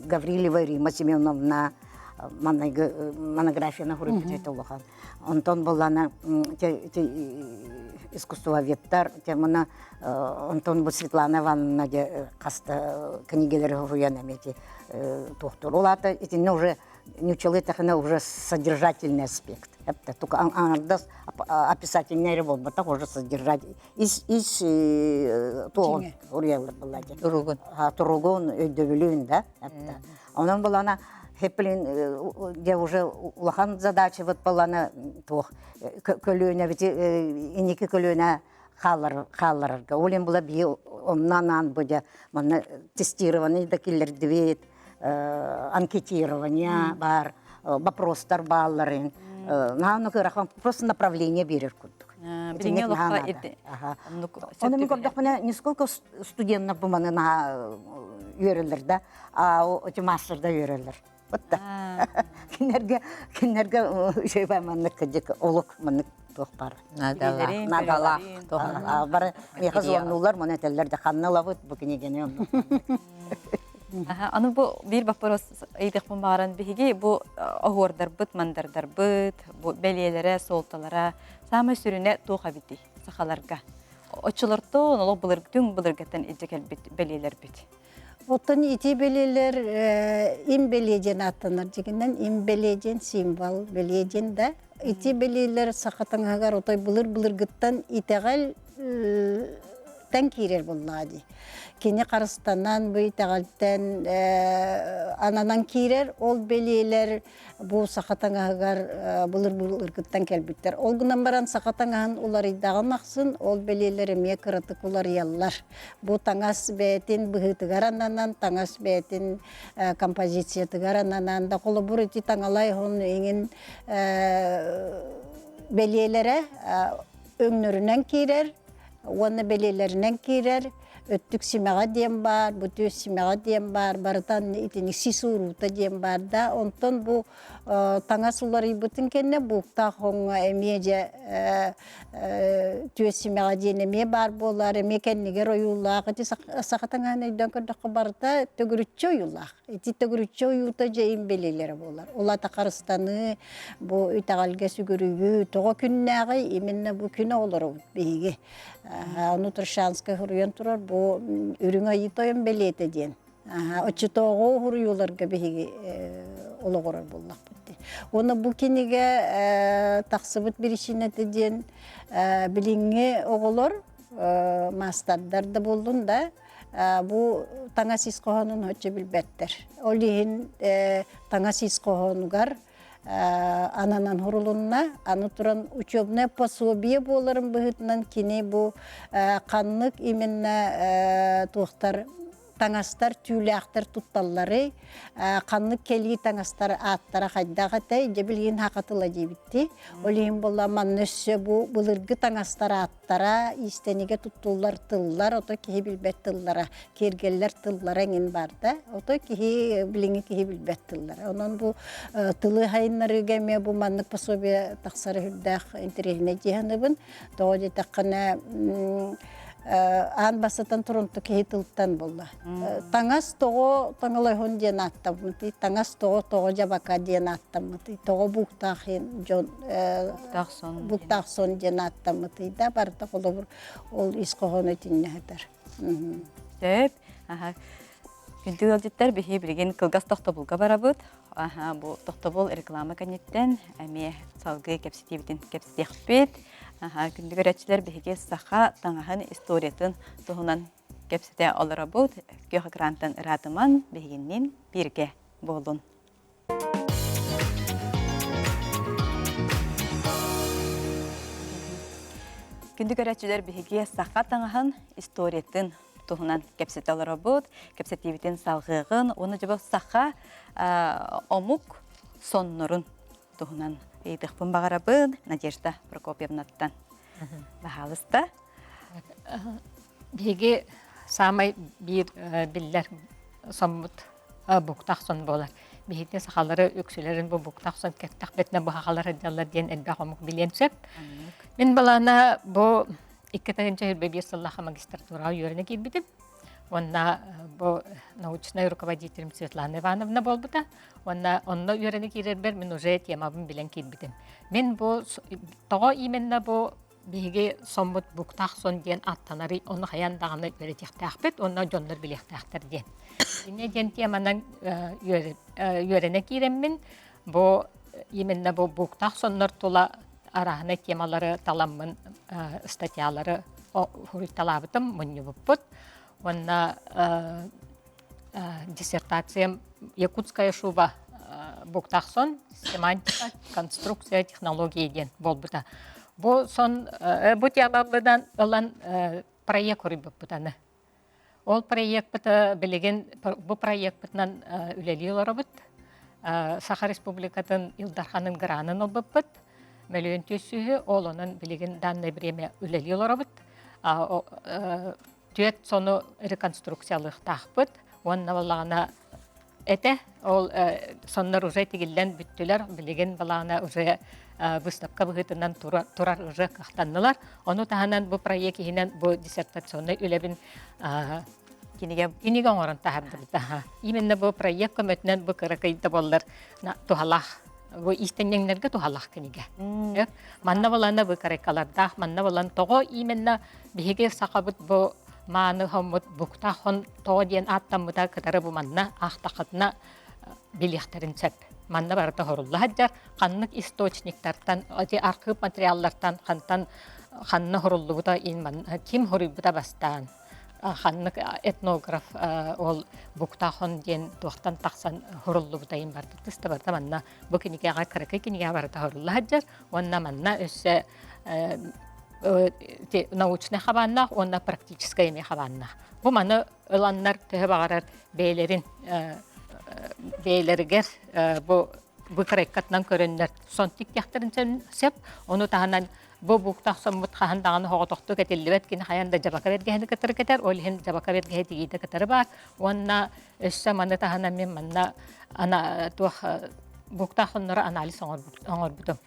Гаврилева Рима Семеновна манайгы монографияны хуруйбут улахан. Онтон буолана искусствоведтар, мына онтон бу Светлана Ивановна де хаста книгелери хуруйан эмети туохтур. Ол ата итинне уже ньучалы тэхинэ уже содержательный аспект. Это только аңардас описательный эрэ буолбатах уже содержать ис ис туоҕун уруйаллар буолла Туругун. Туругун өйдөбүлүн да. Онон булана хеплин де уже улахан задача вот булана туох көлүөнэ бити инники көлүөнэ хааллар хаалларарга. Олен була бии оннан аан бу дьэ манна тестирование да киллэрдибит анкетирование баар, вопростар баалларын. Наһаа кырахан просто направление берер курдук. Билиҥҥи олоххо Оны мен көрдөхпүнэ несколько студенттар бу маны наһаа үөрэллэр да, а эти мастерда үөрэллэр. Вот да. Кинерге кинерге үчүгэй маннык кыдьык олук маннык туох бар. Наадалаах. Наадалаах. Бары миэхэ звоннулар, маны этэллэр да ханна ылабыт бу кинигени. Аны бу биир боппуруос ыйытыахпын баҕаран биһиги бу оһуордарбыт, мандардарбыт, бу бэлиэлэрэ, суолталара саамай сүрүнэ туох эбитий сахаларга? Оччолортон олох былыр түҥ былыргаттан илдьэ кэлбит бэлиэлэрбит. Оттон ити бэлиэлэр им бэлиэ диэн ааттанар дьигинэн им бэлиэ диэн символ бэлиэ диэн да ити бэлиэлэр саха таҥаһыгар отой былыр былыргыттан итэҕэл тэн киирэр буоллаҕа дии. Кини харыстанан бу итэҕэлтэн ананан киирэр ол бэлиэлэр бу саха таҥаһыгар былыр-былыргыттан кэлбиттэр. Ол гынан баран саха таҥаһын уларыйдаҕын ахсын ол бэлиэлэр эмиэ кыратык уларыйаллар. Бу таҥас бэйэтин быһыытыгар ананан, таҥас бэйэтин композициятыгар ананан да холобур ити таҥалай оһон иҥин бэлиэлэрэ өҥнөрүнэн киирэр уонна бэлиэлэринэн киирэр өттүк симэҕэ диэн баар, бу түөс симэҕэ диэн баар, барытан итини сис ууруута диэн баар да. Онтон бу таҥас уларыйбытын кэннэ бууктаах хоҥҥо эмиэ дьэ түөс симэҕэ диэн эмиэ баар буолар, эмиэ кэннигэр ойуулаах. Ити саха таҥаһын өйдөөн көрдөххө барыта төгүрүччү ойуулаах. Ити төгүрүччү ойуута дьэйин бэлиэлэрэ буолар. Улата харыстаныы, бу итэҕэлгэ сүгүрүйүү тоҕо күннээҕий? Именно бу күн оҕолоробут биһиги. Ону Трощанскай суруйан турар бу Үрүҥ Айыы Тойон бэлиэтэ диэн. Оччотооҕу суруйууларга биһиги олоҕурар буоллахпыт дии. Уонна бу кинигэ тахсыбыт биричиинэтэ диэн билиҥҥи оҕолор маастардар да буоллун да бу таҥас ис хоһоонун оччо билбэттэр. Ол иһин таҥас ис хоһоонугар ананан хурулунна. Аны туран учебное пособие буоларын быһыытынан кини бу ханнык именно туохтар таҥастар, түүлээхтэр тутталларый, ханнык кэлии таҥастар ааттара хайдах этэй, дьэ билигин хакатыла диэбитти. Ол иһин буолла манна өссө бу былыргы таҥастар ааттара, иистэнигэ туттуллар тыллар, ото киһи билбэт тыллара, киэргэллэр тыллара эҥин бар да, ото киһи билиҥҥи киһи билбэт тыллара. Онон бу тылы хайыннарыыга эмиэ бу маннык пособие тахсара үрдээх интэриэһинэй дии саныыбын. Тоҕо диэтэххинэ, аан бастатан турунту киһи тылтан буолла. Таҥас тоҕо таҥалайһун диэн ааттаммытый, таҥас тоҕо тоҕо дьабака диэн ааттаммытый, тоҕо бууктаах дьон бууктаах сон диэн ааттаммытый да барыта холобур ол ис хоһооно итиннэ сытар. Сөп. Күндү ыалдьыттар, биһи билигин кылгас тохтобулга барабыт. Аха, бу тохтобул реклама кэнниттэн эмиэ салгыы кэпсэтиибитин кэпсэтиэхпит. Аха, күндү көрөөччүлэр, биһиги саха таҥаһын историятын туһунан кэпсэтэ олоробут. Күөх экрантан ыраатыман, биһигинниин бииргэ буолун. Күндү көрөөччүлэр, биһиги саха таҥаһын историятын туһунан кэпсэтэ олоробут. Кэпсэтиибитин салҕыаҕын уонна дьэ саха омук соннорун туһунан ыйытыахпын баҕарабын Надежда Прокопьевнаттан. Баһаалыста. Биһиги саамай биир биллэр соммут буктах сон буолар. Биһиги сахалары үксүлэрин бу буктах сон кэттэх бэтинэ бу сахалар сылдьаллар диэн элбэх омук билиэн сөп. Мин балаана бу 2021 сыллаха магистратураҕа үөрэнэ киирбитим. Уонна бу научнай руководителем Светлана Ивановна буолбута. Уонна онно үөрэнэ киирэрбэр мин уже темабын билэн киирбитим. Мин бу тоҕо именно бу биһиги соммут буктаах сон диэн аттанары ону хайаан даҕаны үөрэтиэхтээхпит уонна дьоннор билиэхтээхтэр диэн. Инньэ диэн теманан үөрэнэ киирэммин бу именно бу буктаах соннор тула арааһынай темалары таламмын статьялары хуруйталаабытым мунньубуппут уонна диссертациям «Якутская шуба буктаах сон семантика конструкция технологии» диэн буолбута. Бу сон бу темабынан ылан проект хоруйбуппут аны. Ол проекпыт билигин бу проекпытынан үлэлии олоробут. Саха Республикатын Ил Дарханын гранын ылбыппыт. Мөлүйүөн түөссүүһү ол онон билигин данное время үлэлии олоробут. Түөрт сону реконструкциялыахтаахпыт уонна балаҕана этэ. Ол соннор уже тигиллэн бүттүлэр. Билигин балаҕана уже выставка быһыытынан турар уже кыахтаннылар. Ону таһынан бу проект иһинэн бу диссертационнай үлэбин кинигэ кинигэ оҥорон таһаардыбыт. Именно бу проект көмөтүнэн бу кыракый да буоллар туһалаах бу иистэнньэҥнэргэ туһалаах кинигэ. Манна балана выкарайкалардаах, манна балан тоҕо именно биһиги сахабыт бу мааны хоммут буктаах хон тоҕо диэн ааттаммыта кытары бу манна аахтаххытына билиэхтэрин сөп. Манна барыта хорулла сылдьар, ханнык источниктартан, эти архыып материаллартан хантан ханна хоруллубута ким хоруйбута бастаан ханнык этнограф ол Буктахон диэн туохтан тахсан хоруллубута иин барда тыста барда манна бу кинигэҕэ кыракый кинигэҕэ барыта хорулла сылдьар уонна манна өссө научнай хабааннаах уонна практическай эмиэ хабааннаах. Бу маны ыланнар төһө баҕарар бэйэлэрин бэйэлэригэр бу выкройкатынан көрөннөр сон тиктиэхтэрин сөп. Ону таһынан бу буктах соммут хаһан даҕаны хоҕотохтук этиллибэт кини хайан да дьабака бэргэһини кытары кэтэр, ол иһин дьабака бэргэһэ тигиитэ кытары баар. Уонна өссө маны таһынан мин манна ана туох буктаах сонноро анализ оҥорбутум.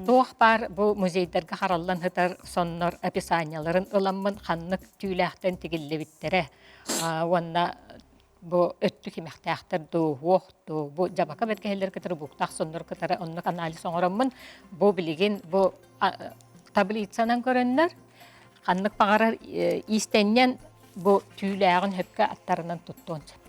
Туох баар бу музейдарга хараллан сытар соннор описанияларын ыламмын ханнык түүлээхтэн тигиллибиттэрэ уонна бу өттүк имэхтээхтэр дуу, уох дуу, бу дьабака бэргэһэлэр кытары буктаах соннор кытары оннук анализ оҥороммун бу билигин бу таблицанан көрөннөр ханнык баҕарар иистэнньэн бу түүлээҕин сөпкө аттарынан туттуон сөп.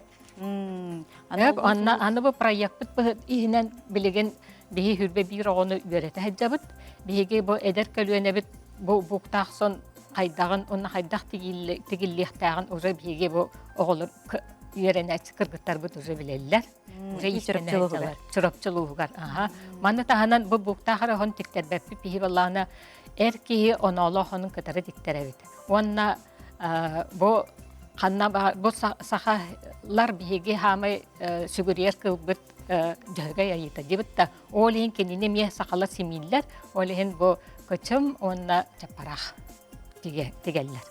Аны аны бу проекпыт иһинэн билигин биһи хүрбэ биир оҕону үөрэтэ сылдьабыт. Биһиги бу эдэр көлүөнэбит бу буктаах сон хайдаҕын уонна хайдах тигиллиэхтээҕин уже биһиги бу оҕолор үөрэнээччи кыргыттарбыт уже билэллэр. Уже Чурапчылууһугар. Чурапчылууһугар. Аха. Маны таһынан бу буктаах эрэ оһон тиктэрбэппит биһи балаана эр киһи оноолоох онун кытары тиктэрэбит. Уонна бу ханна бу сахалар биһиги хаамай сүгүрүйэр кылбыт дьөһөгөй айыыта диэбит да ол иһин кинини эмиэ сахалар симииллэр ол иһин бу кычым уонна чаппараах тигэллэр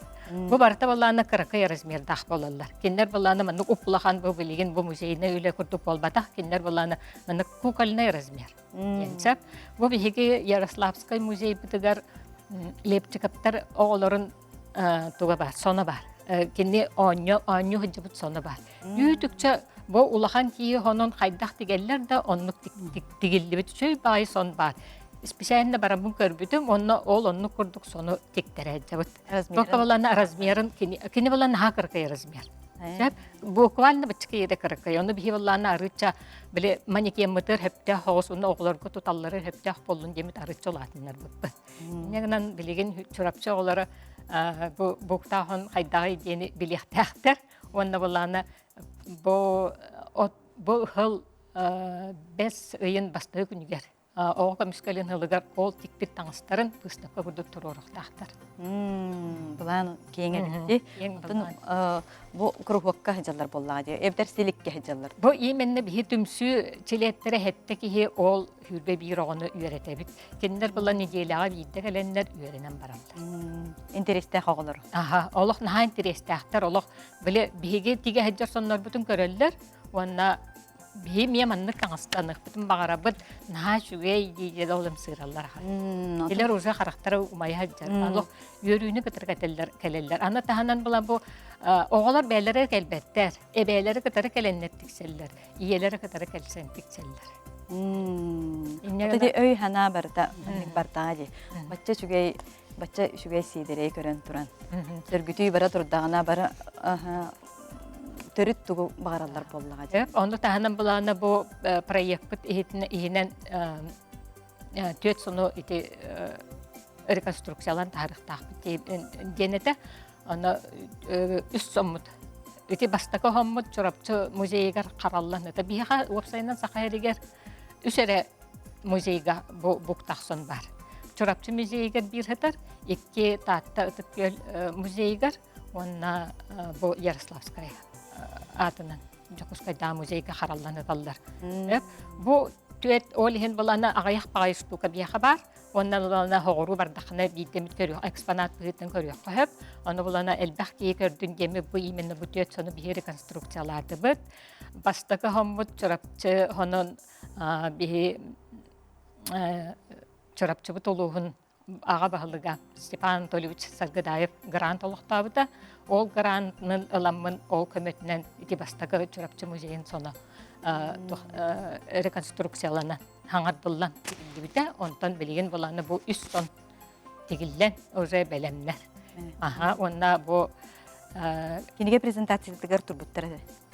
бу барыта балаана кыракый размердаах буолаллар кинилэр балаана маннык уп-улахан бу билигин бу музейнай үлэ курдук буолбатах кинилэр балаана маннык кукольный размер диэн сөп бу биһиги Ярославскай музейбытыгар Лепчиковтар оҕолорун туга баар, соно баар. Кини оонньуу оонньуу сылдьыбыт соно баар. Үүтүкчэ бу улахан киһи онон хайдах тигэллэр да оннук тигиллибит үчүгэй баайы сон баар. Специально бараммын көрбүтүм, онно ол оннук курдук сону тиктэрэ сылдьабыт. Только балана размерын кини кини балана наһаа кыракый размер. Сөп. Буквально быччыка иэрэ кыракый. Ону биһи боллаана арыыча били манекеммытыр хөптөөх оҕус уонна оҕолорго туталлары хөптөөх буоллун диэмит арыыча улаатыннарбыппыт. Инньэ гынан билигин Чурапчы оҕолоро бу буктаахон хайдаҕый диэни билиэхтээхтэр. Уонна боллаана бу от бу ыһыл бэс ыйын бастакы күнүгэр оҕо көмүскэлин ылыгар ол тикпит таҥастарын быыстапка курдук туруоруохтаахтар. Былаан киэҥ эбитти. Оттон бу куруһуокка сылдьаллар буоллаҕа дии, эбэтэр силиккэ сылдьаллар. Бу именно биһи түмсүү чилиэттэрэ хэттэ киһи ол хүүрбэ биир оҕону үөрэтэбит. Кинилэр була неделяҕа биирдэ кэлэннэр үөрэнэн бараллар. Интэриэстээх оҕолор. Аха, олох наһаа интэриэстээхтэр, олох били биһиги тигэ сылдьар соннорбутун көрөллөр уонна биһи эмиэ маннык таҥастаныахпытын баҕарабыт наһаа үчүгэй дии ол ымсыыраллар ахан. Илэр уже харахтара умайа сылдьар. Олох үөрүүнү кытары кэтэллэр кэлэллэр. Аны таһынан була бу оҕолор бэйэлэрэ кэлбэттэр. Эбээлэри кытары кэлэннэр тиксэллэр. Ийэлэри кытары кэлсэн тиксэллэр. Инньэ өй санаа барыта бартаҕа дии. Бачча үчүгэй бачча үчүгэй сиэдэрэй көрөн туран. Сөргүтүү бара турдаҕына бары төрүт тугу баҕараллар буоллаҕа дии. Ону таһынан былаана бу проекпыт иһинэн түөрт сону ити реконструкциялаан таһарыахтаахпыт диэн этэ. Аны үс соммут. Ити бастакы хоммут Чурапчы музейыгар хараллан это биһиэхэ уопсайынан Саха сиригэр үс эрэ музейга бу буктахсон бар. Чурапчы музейыгар биир сытар, икки Таатта Ытык Күөл музейыгар уонна бу Ярославскай аатынан Дьокуускайдааҕы музейга хараллан ыталлар. Бу түөрт ол иһин былана аҕыйах баҕайы штука биэхэ баар. Уонна булана хоҕуруу бардаххына биирдэмит көрүөх экспонат быһыытынан көрүөххэ сөп. Ону булана элбэх киһи көрдүн диэми бу именно бу түөрт сону биһи реконструкциялаатыбыт. Бастакы хоммут Чурапчы хонон биһи Чурапчыбыт улууһун аҕа баһылыга Степан Анатольевич Саргыдаев грант олохтообута. Ол грантын ыламмын ол көмөтүнэн ити бастакы Чурапчы музейын соно реконструкциялана хаҥардыллан тигиллибитэ. Онтон билигин буланы бу үс сон тигиллэн уже бэлэмнэр. Аха, уонна бу Кинигэ презентациятыгар турбуттар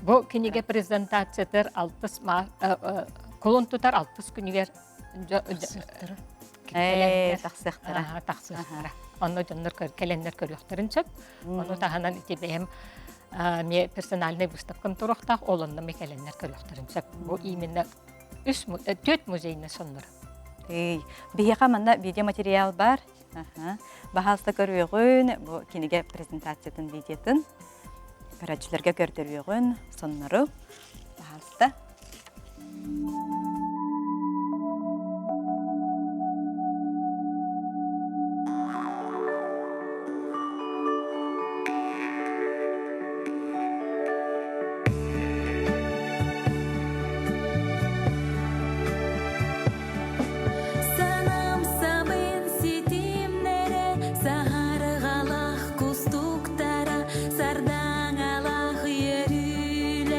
Бу кинигэ презентациятыгар алтыс кулун тутар алтыс күнүгэр тахсыахтара. Тахсыахтара. Онно дьоннор кэлэннэр көрүөхтэрин сөп. Ону таһынан ити бэйэм мне персональный выставкам туруохтаах, ол онно ми кэлэннэр көрүөхтэрин сөп. Бу именно үс түөрт музейный соннор. Биһиэхэ манна видеоматериал бар. Баһаалыста көрүөҕүн, бу кинигэ презентациятын видеотын көрөөччүлэргэ көрдөрүөҕүн, соннору. Баһаалыста. Санам сабын ситимнэрэ, саһарҕалах кустуктара, сардаҥалах үөрүүлэрэ.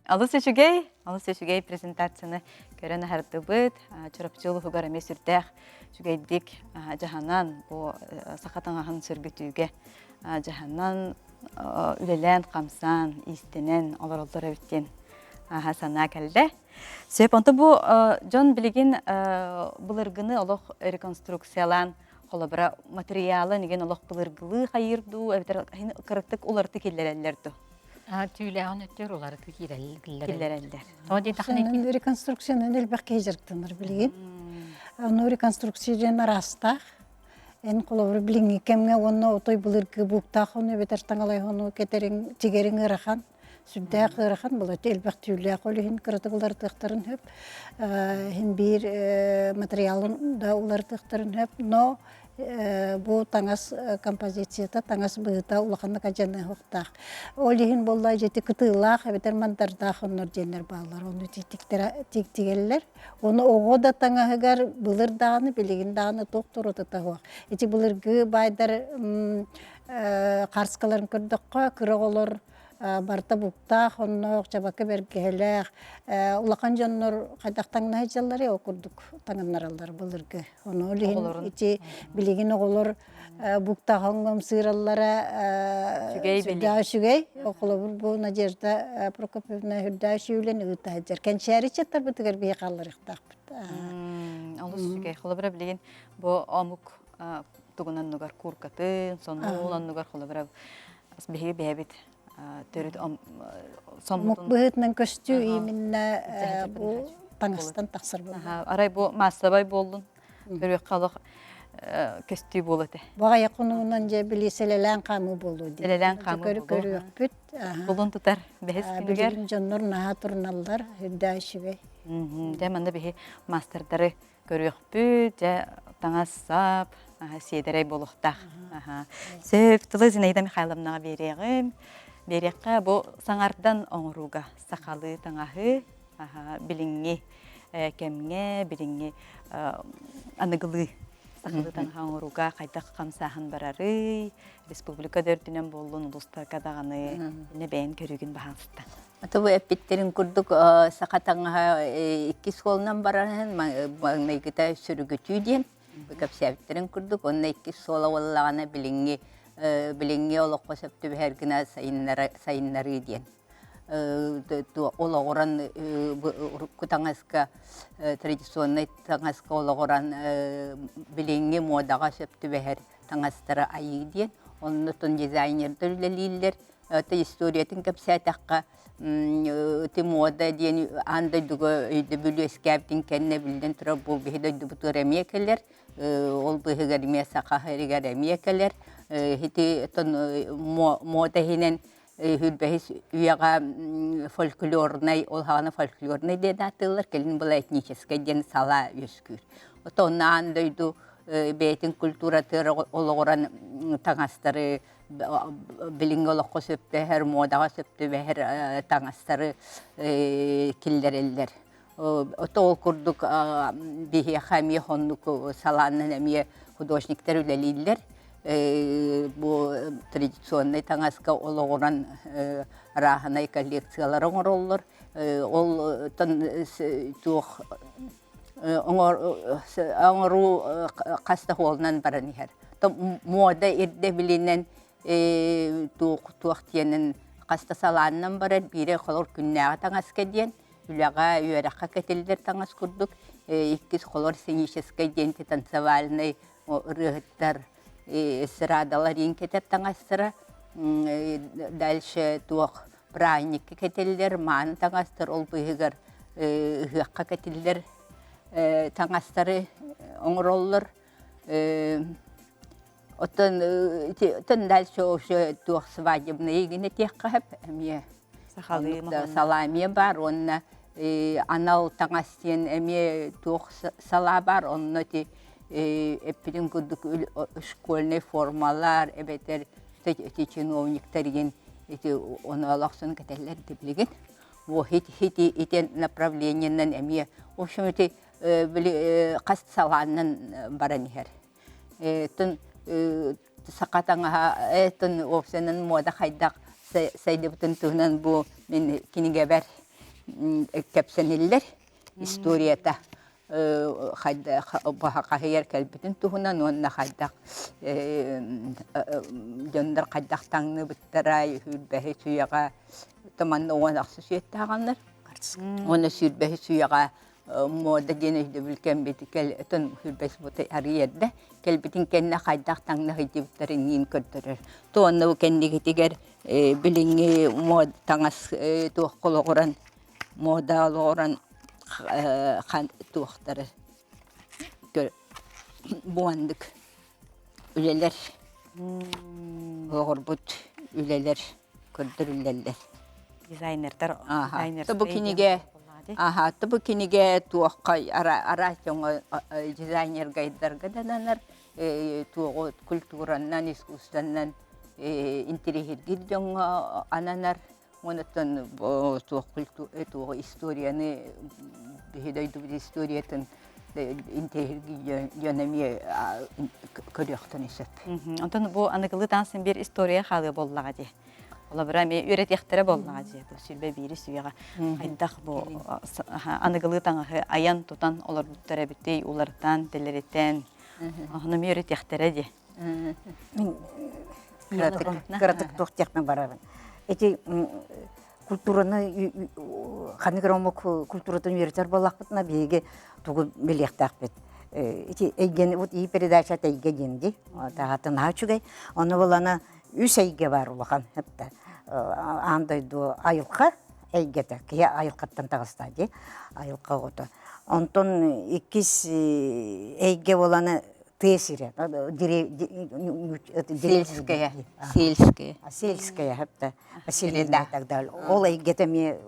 Алыс үчүгэй, алыс үчүгэй презентацияны көрөн аһардыбыт. Чурапчы улуһугар эмиэ сүрдээх үчүгэйдик дьаһанан бу саха таҥаһын сөргүтүүгэ дьаһанан үлэлээн-хамсаан, иистэнэн олороллор эбит диэн санаа кэллэ. Сөп, онто бу дьон билигин былыргыны олох реконструкциялаан холобура материала нигин олох былыргылыы хайыыр дуу, эбэтэр кыраттык уларыты киллэрэллэр дуу? Түүлээҕин өттүгэр уларыты киирэллэр. Тоҕо диэтэххинэ Реконструкциянан элбэх киһи дьарыктанар билигин. Ону реконструкция диэн араастаах. Эн холобур билиҥҥи кэмҥэ уонна отой былыргы бууктаах ону эбэтэр таҥалай ону кэтэриҥ, тигэриҥ ыарахан, сүрдээх ыарахан былаты элбэх түүлээх ол иһин кыратык уларытыахтарын сөп. Иһин биир материалын да уларытыахтарын сөп, но бу таҥас композицията, таҥас быһыыта улаханнык алдьаныахтаах. Ол иһин буолла дьити кытыылаах эбэтэр мандардаах оннор диэннэр бааллар. Ону тиктигэллэр. Ону оҕо да таҥаһыгар былыр даҕаны, билигин даҕаны туох да суох. Ити былыргы баайдар харскаларын көрдөххө, кыра оҕолор барыта буктаах, онноох, чабака бэргэһэлээх, улахан дьоннор хайдах таҥнаһы дьаллары ол курдук таҥыннараллар былыргы. Ону ол иһин ити билигин оҕолор буктаах сыыраллара сүрдээх үчүгэй. Холобур бу Надежда Прокопьевна үрдээх үчүгүлэн ыыта сылдьар. Кэнчээри чаттарбытыгар биһи хаалларыахтаахпыт. Олус үчүгэй. Холобура билигин бу омук тугун оннугар кууркатын, сонун оннугар холобура биһиги бэйэбит төрүт Омук быһыытынан көстүү именно бу таҥастан тахсар буолла. Арай бу маассабай буоллун, көрүөххэ олох көстүү буолуо этэ. Баҕайы хонугунан дьэ били сэлэлээн хаамыы буолуо дии. Сэлэлээн хаамыы буолуо. Көрүөхпүт. Булун тутар бэһис күнүгэр. Билигин дьоннор наһаа туруналлар, үрдээх үчүгэй. Дьэ манна биһи маастардары көрүөхпүт, дьэ таҥас-сап, сиэдэрэй буолуохтаах. Сөп, тылы Зинаида Михайловнаҕа биэриэҕим. Биэриэххэ бу саҥардан оҥорууга сахалыы таҥаһы билиҥҥи кэмҥэ, билиҥҥи аныгылыы сахалыы таҥаһы оҥорууга хайдах хамсааһын барарый, республика да үрдүнэн буоллун, улуустарга даҕаны иннэ бэйэн көрүүгүн баһаалыста. Аты бу эппиттерин курдук саха таҥаһа икки суолунан баран маҥнайгыта сүрүгүтүү диэн кэпсээбиттэрин курдук уонна иккис суола буоллаҕына билиҥҥи билиҥҥи олоххо сөп түбэһэр гына сайыннарыы диэн олоҕуран урукку таҥаска традиционнай таҥаска олоҕуран билиҥҥи муодаҕа сөп түбэһэр таҥастары айыы диэн оннутун дизайнердар үлэлииллэр Ити историятын кэпсээтэххэ, ити муода диэн аан дойдуга өйдөбүл үөскээбитин кэннэ биллэн турар бу биһи дойдубутугар эмиэ кэлэр, ол быыһыгар эмиэ саха сиригэр эмиэ кэлэр. Ити оттон муода иһинэн сүүрбэһис үйэҕэ фольклорнай, ол саҕана фольклорнай диэн ааттыыллар, кэлин была этническэй диэн салаа үөскүүр. Оттон аан дойду бэйэтин культуратыгар олоҕуран таҥастары билиҥҥи олоххо сөптөһөр, муодаҕа сөп түбэһэр таҥастары киллэрэллэр. Ото ол курдук биһиэхэ эмиэ оннук салааннан эмиэ художниктар үлэлииллэр. Бу традиционнай таҥаска олоҕуран арааһынай коллекциялары оҥороллор. Ол туох оҥоруу хас да суолунан баран иһэр. Муода ирдэбилинэн туох диэнин хас да салаанынан барар. Биирэ холор күннээҕи таҥаска диэн, үлэҕэ, үөрэххэ кэтиллэр таҥас курдук. Иккис холор сценическэй диэн танцевальнай ырыаһыттар эстрадалар иин кэтэр таҥастара. Дальше туох праздникка кэтиллэр мааны таҥастар ол быыһыгар ыһыахха кэтиллэр таҥастары оҥороллор. Оттон оттон дальше уже туох свадебные гинэ тиэххэ сөп эмиэ Сахалыы салаа эмиэ баар уонна анал таҥас диэн эмиэ туох салаа баар онно ити эппитин курдук школьнай формалар эбэтэр ити чиновниктар игин ити ону олохсун кэтэллэр ити билигин во ити ити направлениенан эмиэ в общем ити били хас салааннан баран иһэр тын саха таҥаһа тын уопсайынан муода хайдах сайдыбытын туһунан бу мин кинигэбэр. кэпсэниллэр историята хаһыйар кэлбитин туһунан уонна хайдах дьоннор хайдах таҥныбыттара сүүрбэһи сүүйэҕэ манна уон ахсыс үйэттээҕиннэр уонна сүүрбэһи сүүйэҕэ муода диэн өйдөбүл кэмбит кэл сүүрбэс арыый эрдэ кэлбитин кэннэ хайдах таҥна сылдьыбыттарын иин көрдөрөр то онно бу кэннигитигэр билиҥҥи муода таҥас туохха олоҕуран муода олоҕуран туохтары буаннык үлэлэр оҕорбут үлэлэр көрдөрүллэллэр. Дизайнердар Бу кинигэ аха бу кинигэ туохха араас дьоҥҥо дизайнергайдарга дананар туоҕу культуранан искусствонан интириэһиргиир дьоҥҥо ананар Онуттан туох туох историяны биһи дойдубут историятын интэриэһиргии дьон эмиэ көрүөхтэрин сөп. Онтон бу аныгылыы таҥасын биир история хаалыа буоллаҕа дии. Олобура эмиэ үөрэтиэхтэрэ буоллаҕа дии. Бу сүрбэ биири сүүйэҕэ хайдах бу аныгылыы таҥаһы айан тутан олорбуттар эбитий, уларытан, тэлэритэн ону эмиэ үөрэтиэхтэрэ дии. Мин кыратык туох диэхпин барабын. Эти культураны ханнык эрэ омук культуратын үөрэтэр буоллахпытына биһиги тугу билиэхтээхпит. Ити эйгэни вот и передача эйгэ диэн дии. Таһатын наһаа үчүгэй. Ону булана үс эйгэ бар улахан. Аан дойду айылҕа эйгэтэ. Киһи айылҕаттан таҕыста дии. Айылҕа оҕото. Онтон иккис эйгэ боланы тыа сирэ сельская сельская сельская хапта поселение и так далее ол эйгэтэ эмиэ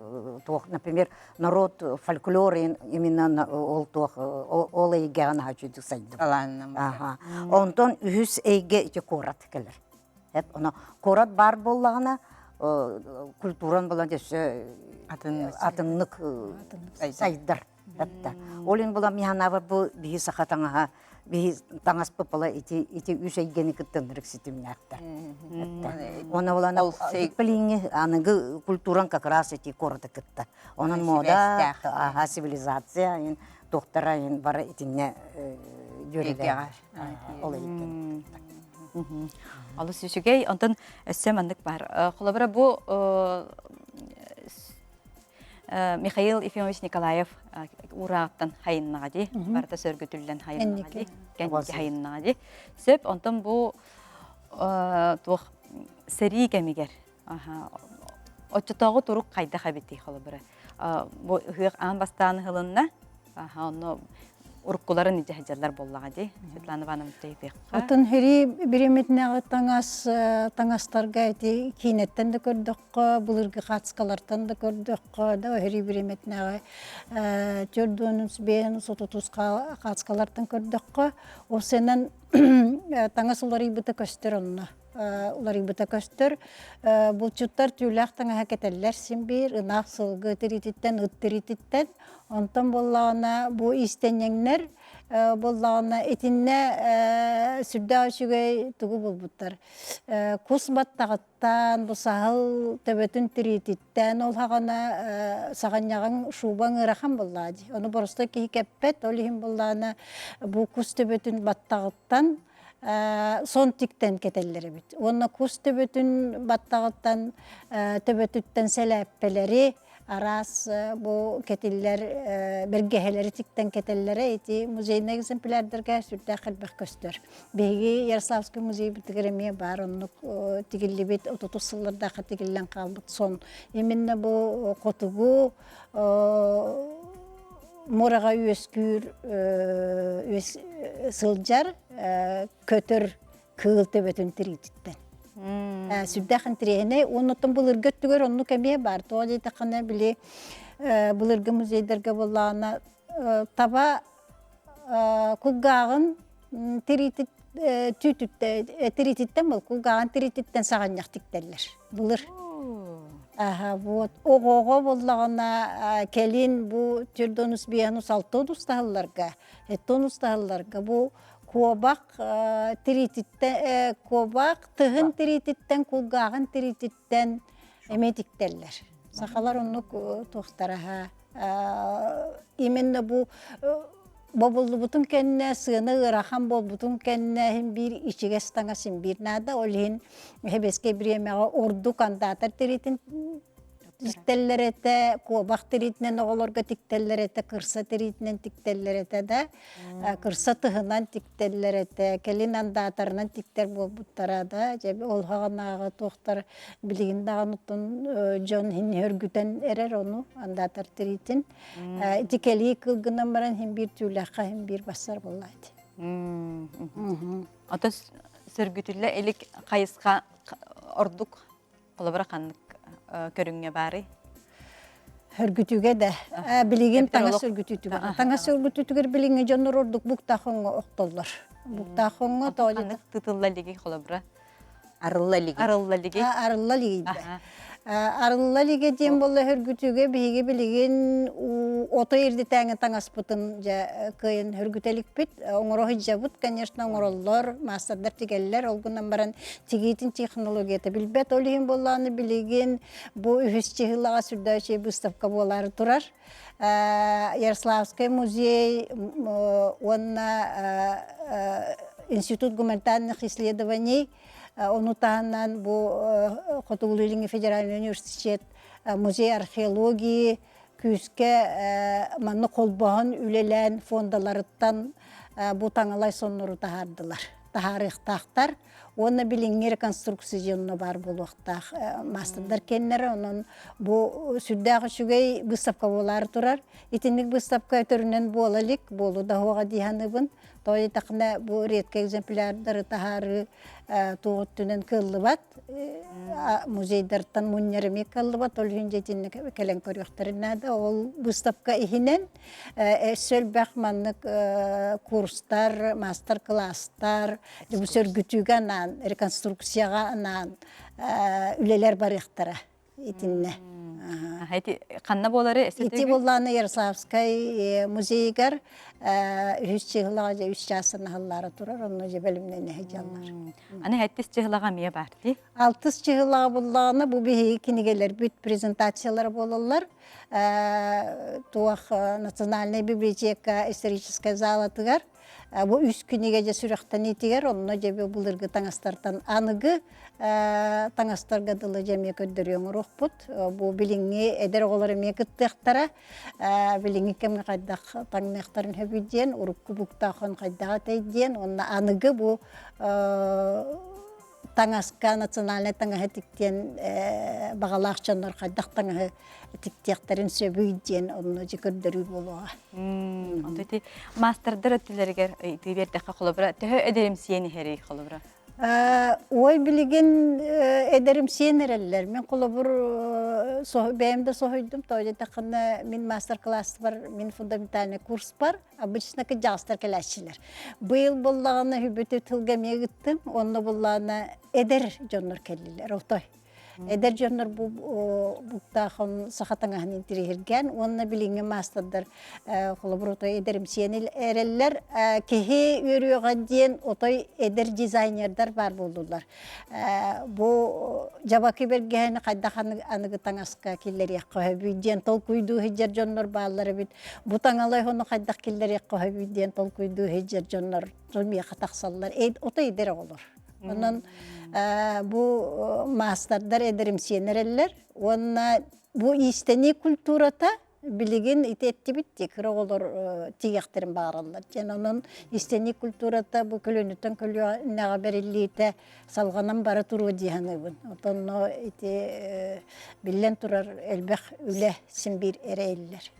туох например народ фольклор именно ол туох ол эйгэҕэ наһаа үчүгдүк сайдым онтон үһүс эйгэ ити куорат кэлэр оно куорат баар буоллаҕына культуран булан өссө атыннык сайдар Этта. Ол иһин була миһанаабар бу биһи саха таҥаһа биһи таҥаспыт була ити ити үс эйгэни кытта ынырык ситимнээхтэр. Этта. Уонна булана билиҥҥи аныгы культуран как раз ити куораты кытта. Онон мода, аха цивилизация ин туохтара ин бары итиннэ дьүөрэлээх. Ол эйгэни кытта. Олус үчүгэй. Онтон өссө маннык бар. Холобура бу Михаил Ефимович Николаев уурааттан хайыннаҕа дии, барыта сөргүтүллэн хайыннаҕа дии, кэнники хайыннаҕа дии. Сөп, онтон бу туох сэрии кэмигэр оччотооҕу турук хайдах эбитий холобура? Бу ыһыах аан бастаан ыһылынна, онно уруккуларын илдьэ сылдьаллар буоллаҕа дии Светлана Ивановна Тейпехха. Атын хири бириэмэтинээҕи таҥас таҥастарга ити киинэттэн да көрдөххө, былыргы хаацкалартан да көрдөххө, да хири бириэмэтинээҕи төрдүөнүс биэһин сотутус хаацкалартан көрдөххө, ол сэнэн таҥас уларыйбыта көстөр онно. Уларыйбыта көстөр. Булчуттар түүлээх таҥаһа кэтэллэр син биир, ынах сылгы тириититтэн, ыт тириититтэн. Онтон буоллаҕына бу иистэнньэҥнэр буоллаҕына итиннэ сүрдээх үчүгэй тугу булбуттар. Кус баттаҕыттан, бу саһыл төбөтүн тириититтэн ол хаҕана саҕанньаҕыҥ шубаҥ ыарахан буоллаҕа дии. Ону боростой киһи кэппэт, ол иһин буоллаҕына бу кус төбөтүн баттаҕыттан сон тиктэн кэтэллэр эбит. Уонна кус төбөтүн баттаҕыттан төбөтүттэн сэлээппэлэри араас бу кэтиллэр бэргэһэлэри тиктэн кэтэллэрэ ити музейнай экземплярдарга сүрдээх элбэх көстөр. Биһиги Ярославскай музейбытыгар эмиэ баар оннук тигиллибит отутус сыллардаахха тигиллэн хаалбыт сон. Именно бу хотугу муораҕа үөскүүр сылдьар көтөр кыыл төбөтүн тириититтэн. Сүрдээх интэриэһинэй. Уонна оттон былыргы өттүгэр оннук эмиэ баар. Тоҕо диэтэххинэ, били былыргы музейдарга буоллаҕына таба кулгааҕын тириититтэн был кулгааҕын тириититтэн саҕанньах тиктэллэр. Былыр. Аха, вот. Оҕоҕо буоллаҕына кэлин бу төрдонус биэнус алтонус таһылларга, эттонус таһылларга бу куобах тириититтэн куобах тыһын тириититтэн кулгааҕын тириититтэн эмиэ тиктэллэр. Сахалар оннук туохтараһа именно бу бобуллубутун кэннэ сыана ыарахан буолбутун кэннэ иһин биир ичигэс таҥас син биир наада. Ол иһин сэбиэскэй бириэмэҕэ ордук андаатар тириитин тиктэллэр этэ, куобах тириитинэн оҕолорго тиктэллэр этэ, кырса тириитинэн тиктэллэр этэ да, кырса тыһынан тиктэллэр этэ, кэлин андаатарынан тиктэр буолбуттара да, дьэ ол хаҕанааҕы туохтар билигин даҕаны оттон дьон иһин өргүтэн эрэр ону андаатар тириитин. Ити кэлии кыл гынан баран иһин биир түүлээххэ иһин биир бассар буолла ити. Ото сөргүтүллэ илик хайысха ордук Холобура ханнык көрүҥҥэ баарый? Өргүтүүгэ да. Билигин таҥас өргүтүүтүгэр. Таҥас өргүтүүтүгэр билиҥҥи дьоннор ордук буктаах хоҥҥо охтоллор. Буктаах хоҥҥо тоҕо тытылла илиги холобура? Арылла илиги. Арылла илиги. Арылла илиги. Арылла илиги диэн буолла өргүтүүгэ биһиги билигин ото ирдитээҥи таҥаспытын дьэ кыайан өргүтэ иликпит. Оҥоро сылдьабыт, конечно, оҥороллор, маастардар тигэллэр. Ол гынан баран тигиитин технологията билбэт. Ол иһин буоллаҕына билигин бу үһүс чыһылаҕа сүрдээх выставка буолаары турар. Ярославскай музей уонна Институт гуманитарных исследований ону таһынан бу Хотугулуу-Илиҥҥи федеральный университет музей археологии күүскэ манна холбоһон үлэлээн фондаларыттан бу таҥалай соннору таһаардылар таһаарыахтаахтар уонна билиҥҥи реконструкция дьонно баар буолуохтаах маастардар кэннэрэ онон бу сүрдээх үчүгэй выставка буолаары турар итинник выставка өтөрүнэн буола илик буолу да уоҕа дии саныыбын тоҕо диэтэххинэ бу редкэй экземплярдары таһаарыы туох өттүнэн кыаллыбат музейдартан мунньар эмиэ кыаллыбат ол иһин дьэ кэлэн көрүөхтэрин наада ол выставка иһинэн өссө элбэх маннык курстар маастар-кылаастар бу сөргүтүүгэ анаан реконструкцияҕа анаан үлэлэр барыахтара итиннэ. Ити ханна буолары Ити буоллааны Ярославскай музейыгар үһүс чыһылаҕа дьэ үс чаасын аһыллаара турар, онно дьэ бэлэмнэнэ сылдьаллар. Аны сэттис чыһылаҕа эмиэ баар дии. Алтыс чыһылаҕа буллаҕына бу биһиги кинигэлэрбит презентациялара буолаллар. Туох Национальная библиотека историческай залатыгар Бу үс кинигэ дьэ сүрэхтэниитигэр онно дьэ былыргы таҥастартан аныгы таҥастарга дылы дьэ эмиэ көрдөрүү оҥоруохпут. Бу билиҥҥи эдэр оҕолор эмиэ кыттыахтара. Билиҥҥи кэмҥэ хайдах таҥныахтарын сөбүй диэн, урукку буктаахон хайдах этэй диэн, уонна аныгы бу таҥаска национальнай таҥаһы тиктиэн баҕалаах дьоннор хайдах таҥаһы тиктиэхтэрин сөбүй диэн онно дьэ көрдөрүү буолуоҕа. Онто ити маастардар өттүлэригэр ыйытыы биэрдэххэ холобура төһө эдэримсийэн иһэрий холобура? Ой билигин эдэримсийэн эрэллэр. Мин холобур бэйэм да соһуйдум. Тоҕо диэтэххинэ мин мастер-класспар, мин фундаментальный курспар обычно кырдьаҕастар кэлээччилэр. Быйыл буоллаҕына үбүтү тылга эмиэ ыыттым. Онно буоллаҕына эдэр дьоннор кэллилэр. Отой. Эдэр дьоннор бу буктаахон саха таҥаһын интириэһиргээн уонна билиҥҥи маастардар холобур отой эдэримсийэн эрэллэр. Киһи үөрүөҕэ диэн отой эдэр дизайнердар баар буоллулар. Бу дьабакы бэргэһэни хайдах аныгы таҥаска киллэриэххэ сөбүй диэн толкуйдуу сылдьар дьоннор бааллар эбит. Бу таҥалай ону хайдах киллэриэххэ сөбүй диэн толкуйдуу сылдьар дьоннор миэхэ тахсаллар. Отой эдэр оҕолор. Онон бу маастардар эдэримсийэн эрэллэр уонна бу иистэнии культурата билигин ити эттибит дии кыра оҕолор тиийиэхтэрин баҕараллар диэн онон истэнии культурата бу көлүөнэттэн көлүөнэҕэ бэриллиитэ салҕанан бара туруо дии саныыбын отонно ити биллэн турар элбэх үлэ син биир эрэйиллэр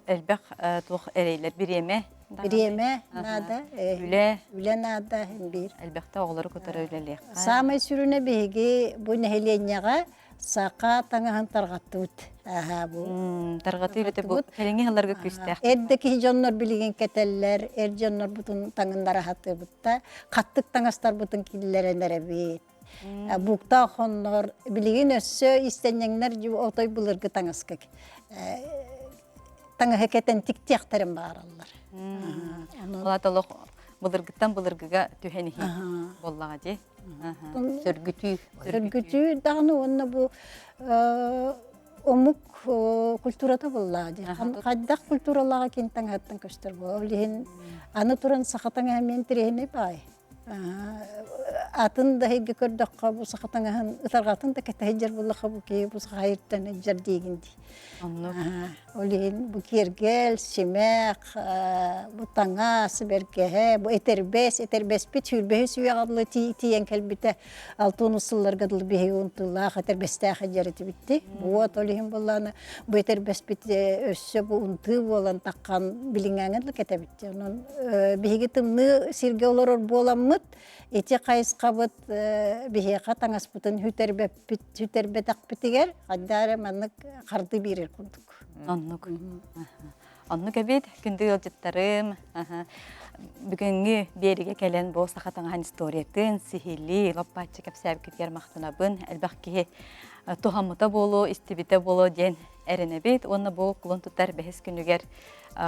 элбэх туох эрэйлэр бириэмэ бириэмэ наада үлэ үлэ наада биир элбэхтэ оҕолору кытары үлэлиэххэ саамай сүрүнэ биһиги бу нэһилиэнньэҕэ саха таҥаһын тарҕаттыбыт. Аха бу. Тарҕатыы үлэтэ бу кэлиҥҥи сылларга күүстээх. Эрдэ киһи дьоннор билигин кэтэллэр, эр дьоннорбутун таҥыннара сатыыбыт хаттык таҥастарбытын киллэрэн эрэбит. Буктаах хоннор билигин өссө истэнньэҥнэр отой былыргы таҥаска таҥаһы кэтэн тиктиэхтэрин баараллар. Ол олох былыргыттан былыргыга түһэн иһии буоллаҕа дии. Сөргүтүү. Сөргүтүү даҕаны уонна бу. омук культурата буоллаҕа дии. Хайдах культуралааҕа кин таҥаһыттан көстөр буолар. Ол иһин аны туран саха таҥаһа эмиэ интэриэһинэй баай. Атын да эһиги көрдөххө бу саха таҥаһын ытарҕатын да кэтэһэ буоллахха бу киһи бу саха айыттан илдьэр диигин дии. Ол иһин бу киэргэл, симэх, бу таҥас, бэргэһэ, бу этэрбэс, этэрбэспит сүүрбэһис үйэҕэ дылы тиийэн кэлбитэ алтыан сылларга дылы биһиги унтуулаах этэрбэстээх дьэрэтибитти. Вот ол иһин буоллаана бу этэрбэспит өссө бу унтыы буолан таххан билиҥҥээҥҥэ дылы кэтэбит. Онон биһиги тымныы сиргэ олорор буоламмыт, ити хайысхабыт биһиэхэ таҥаспытын сүтэрбэппит, сүтэрбэтэхпитигэр хайдах эрэ маннык харды биэрэр курдук. Оннук. Оннук эбит, күндү ыалдьыттарым, бүгүҥҥү биэригэ кэлэн бу саха таҥаһын историятын сиһилии лоппааччы кэпсээбиккитигэр махтанабын. Элбэх киһи туһаммыта буолуо, истибитэ буолуо диэн эрэнэбит. Уонна бу кулун тутар бэһис күнүгэр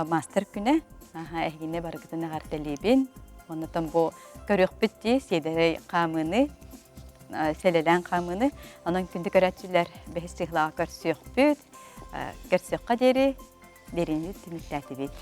мастер күнэ. Эһигини барыгытын эҕэрдэлиибин. Оннотон бу көрүөхпүт дии сиэдэрэй хаамыыны, сэлэлээн хаамыыны. Онон күндү көрөөччүлэр бэһис чыһылаҕа көрсүөхпүт. Көрсүөххэ диэри биэриини түмүктээтибит.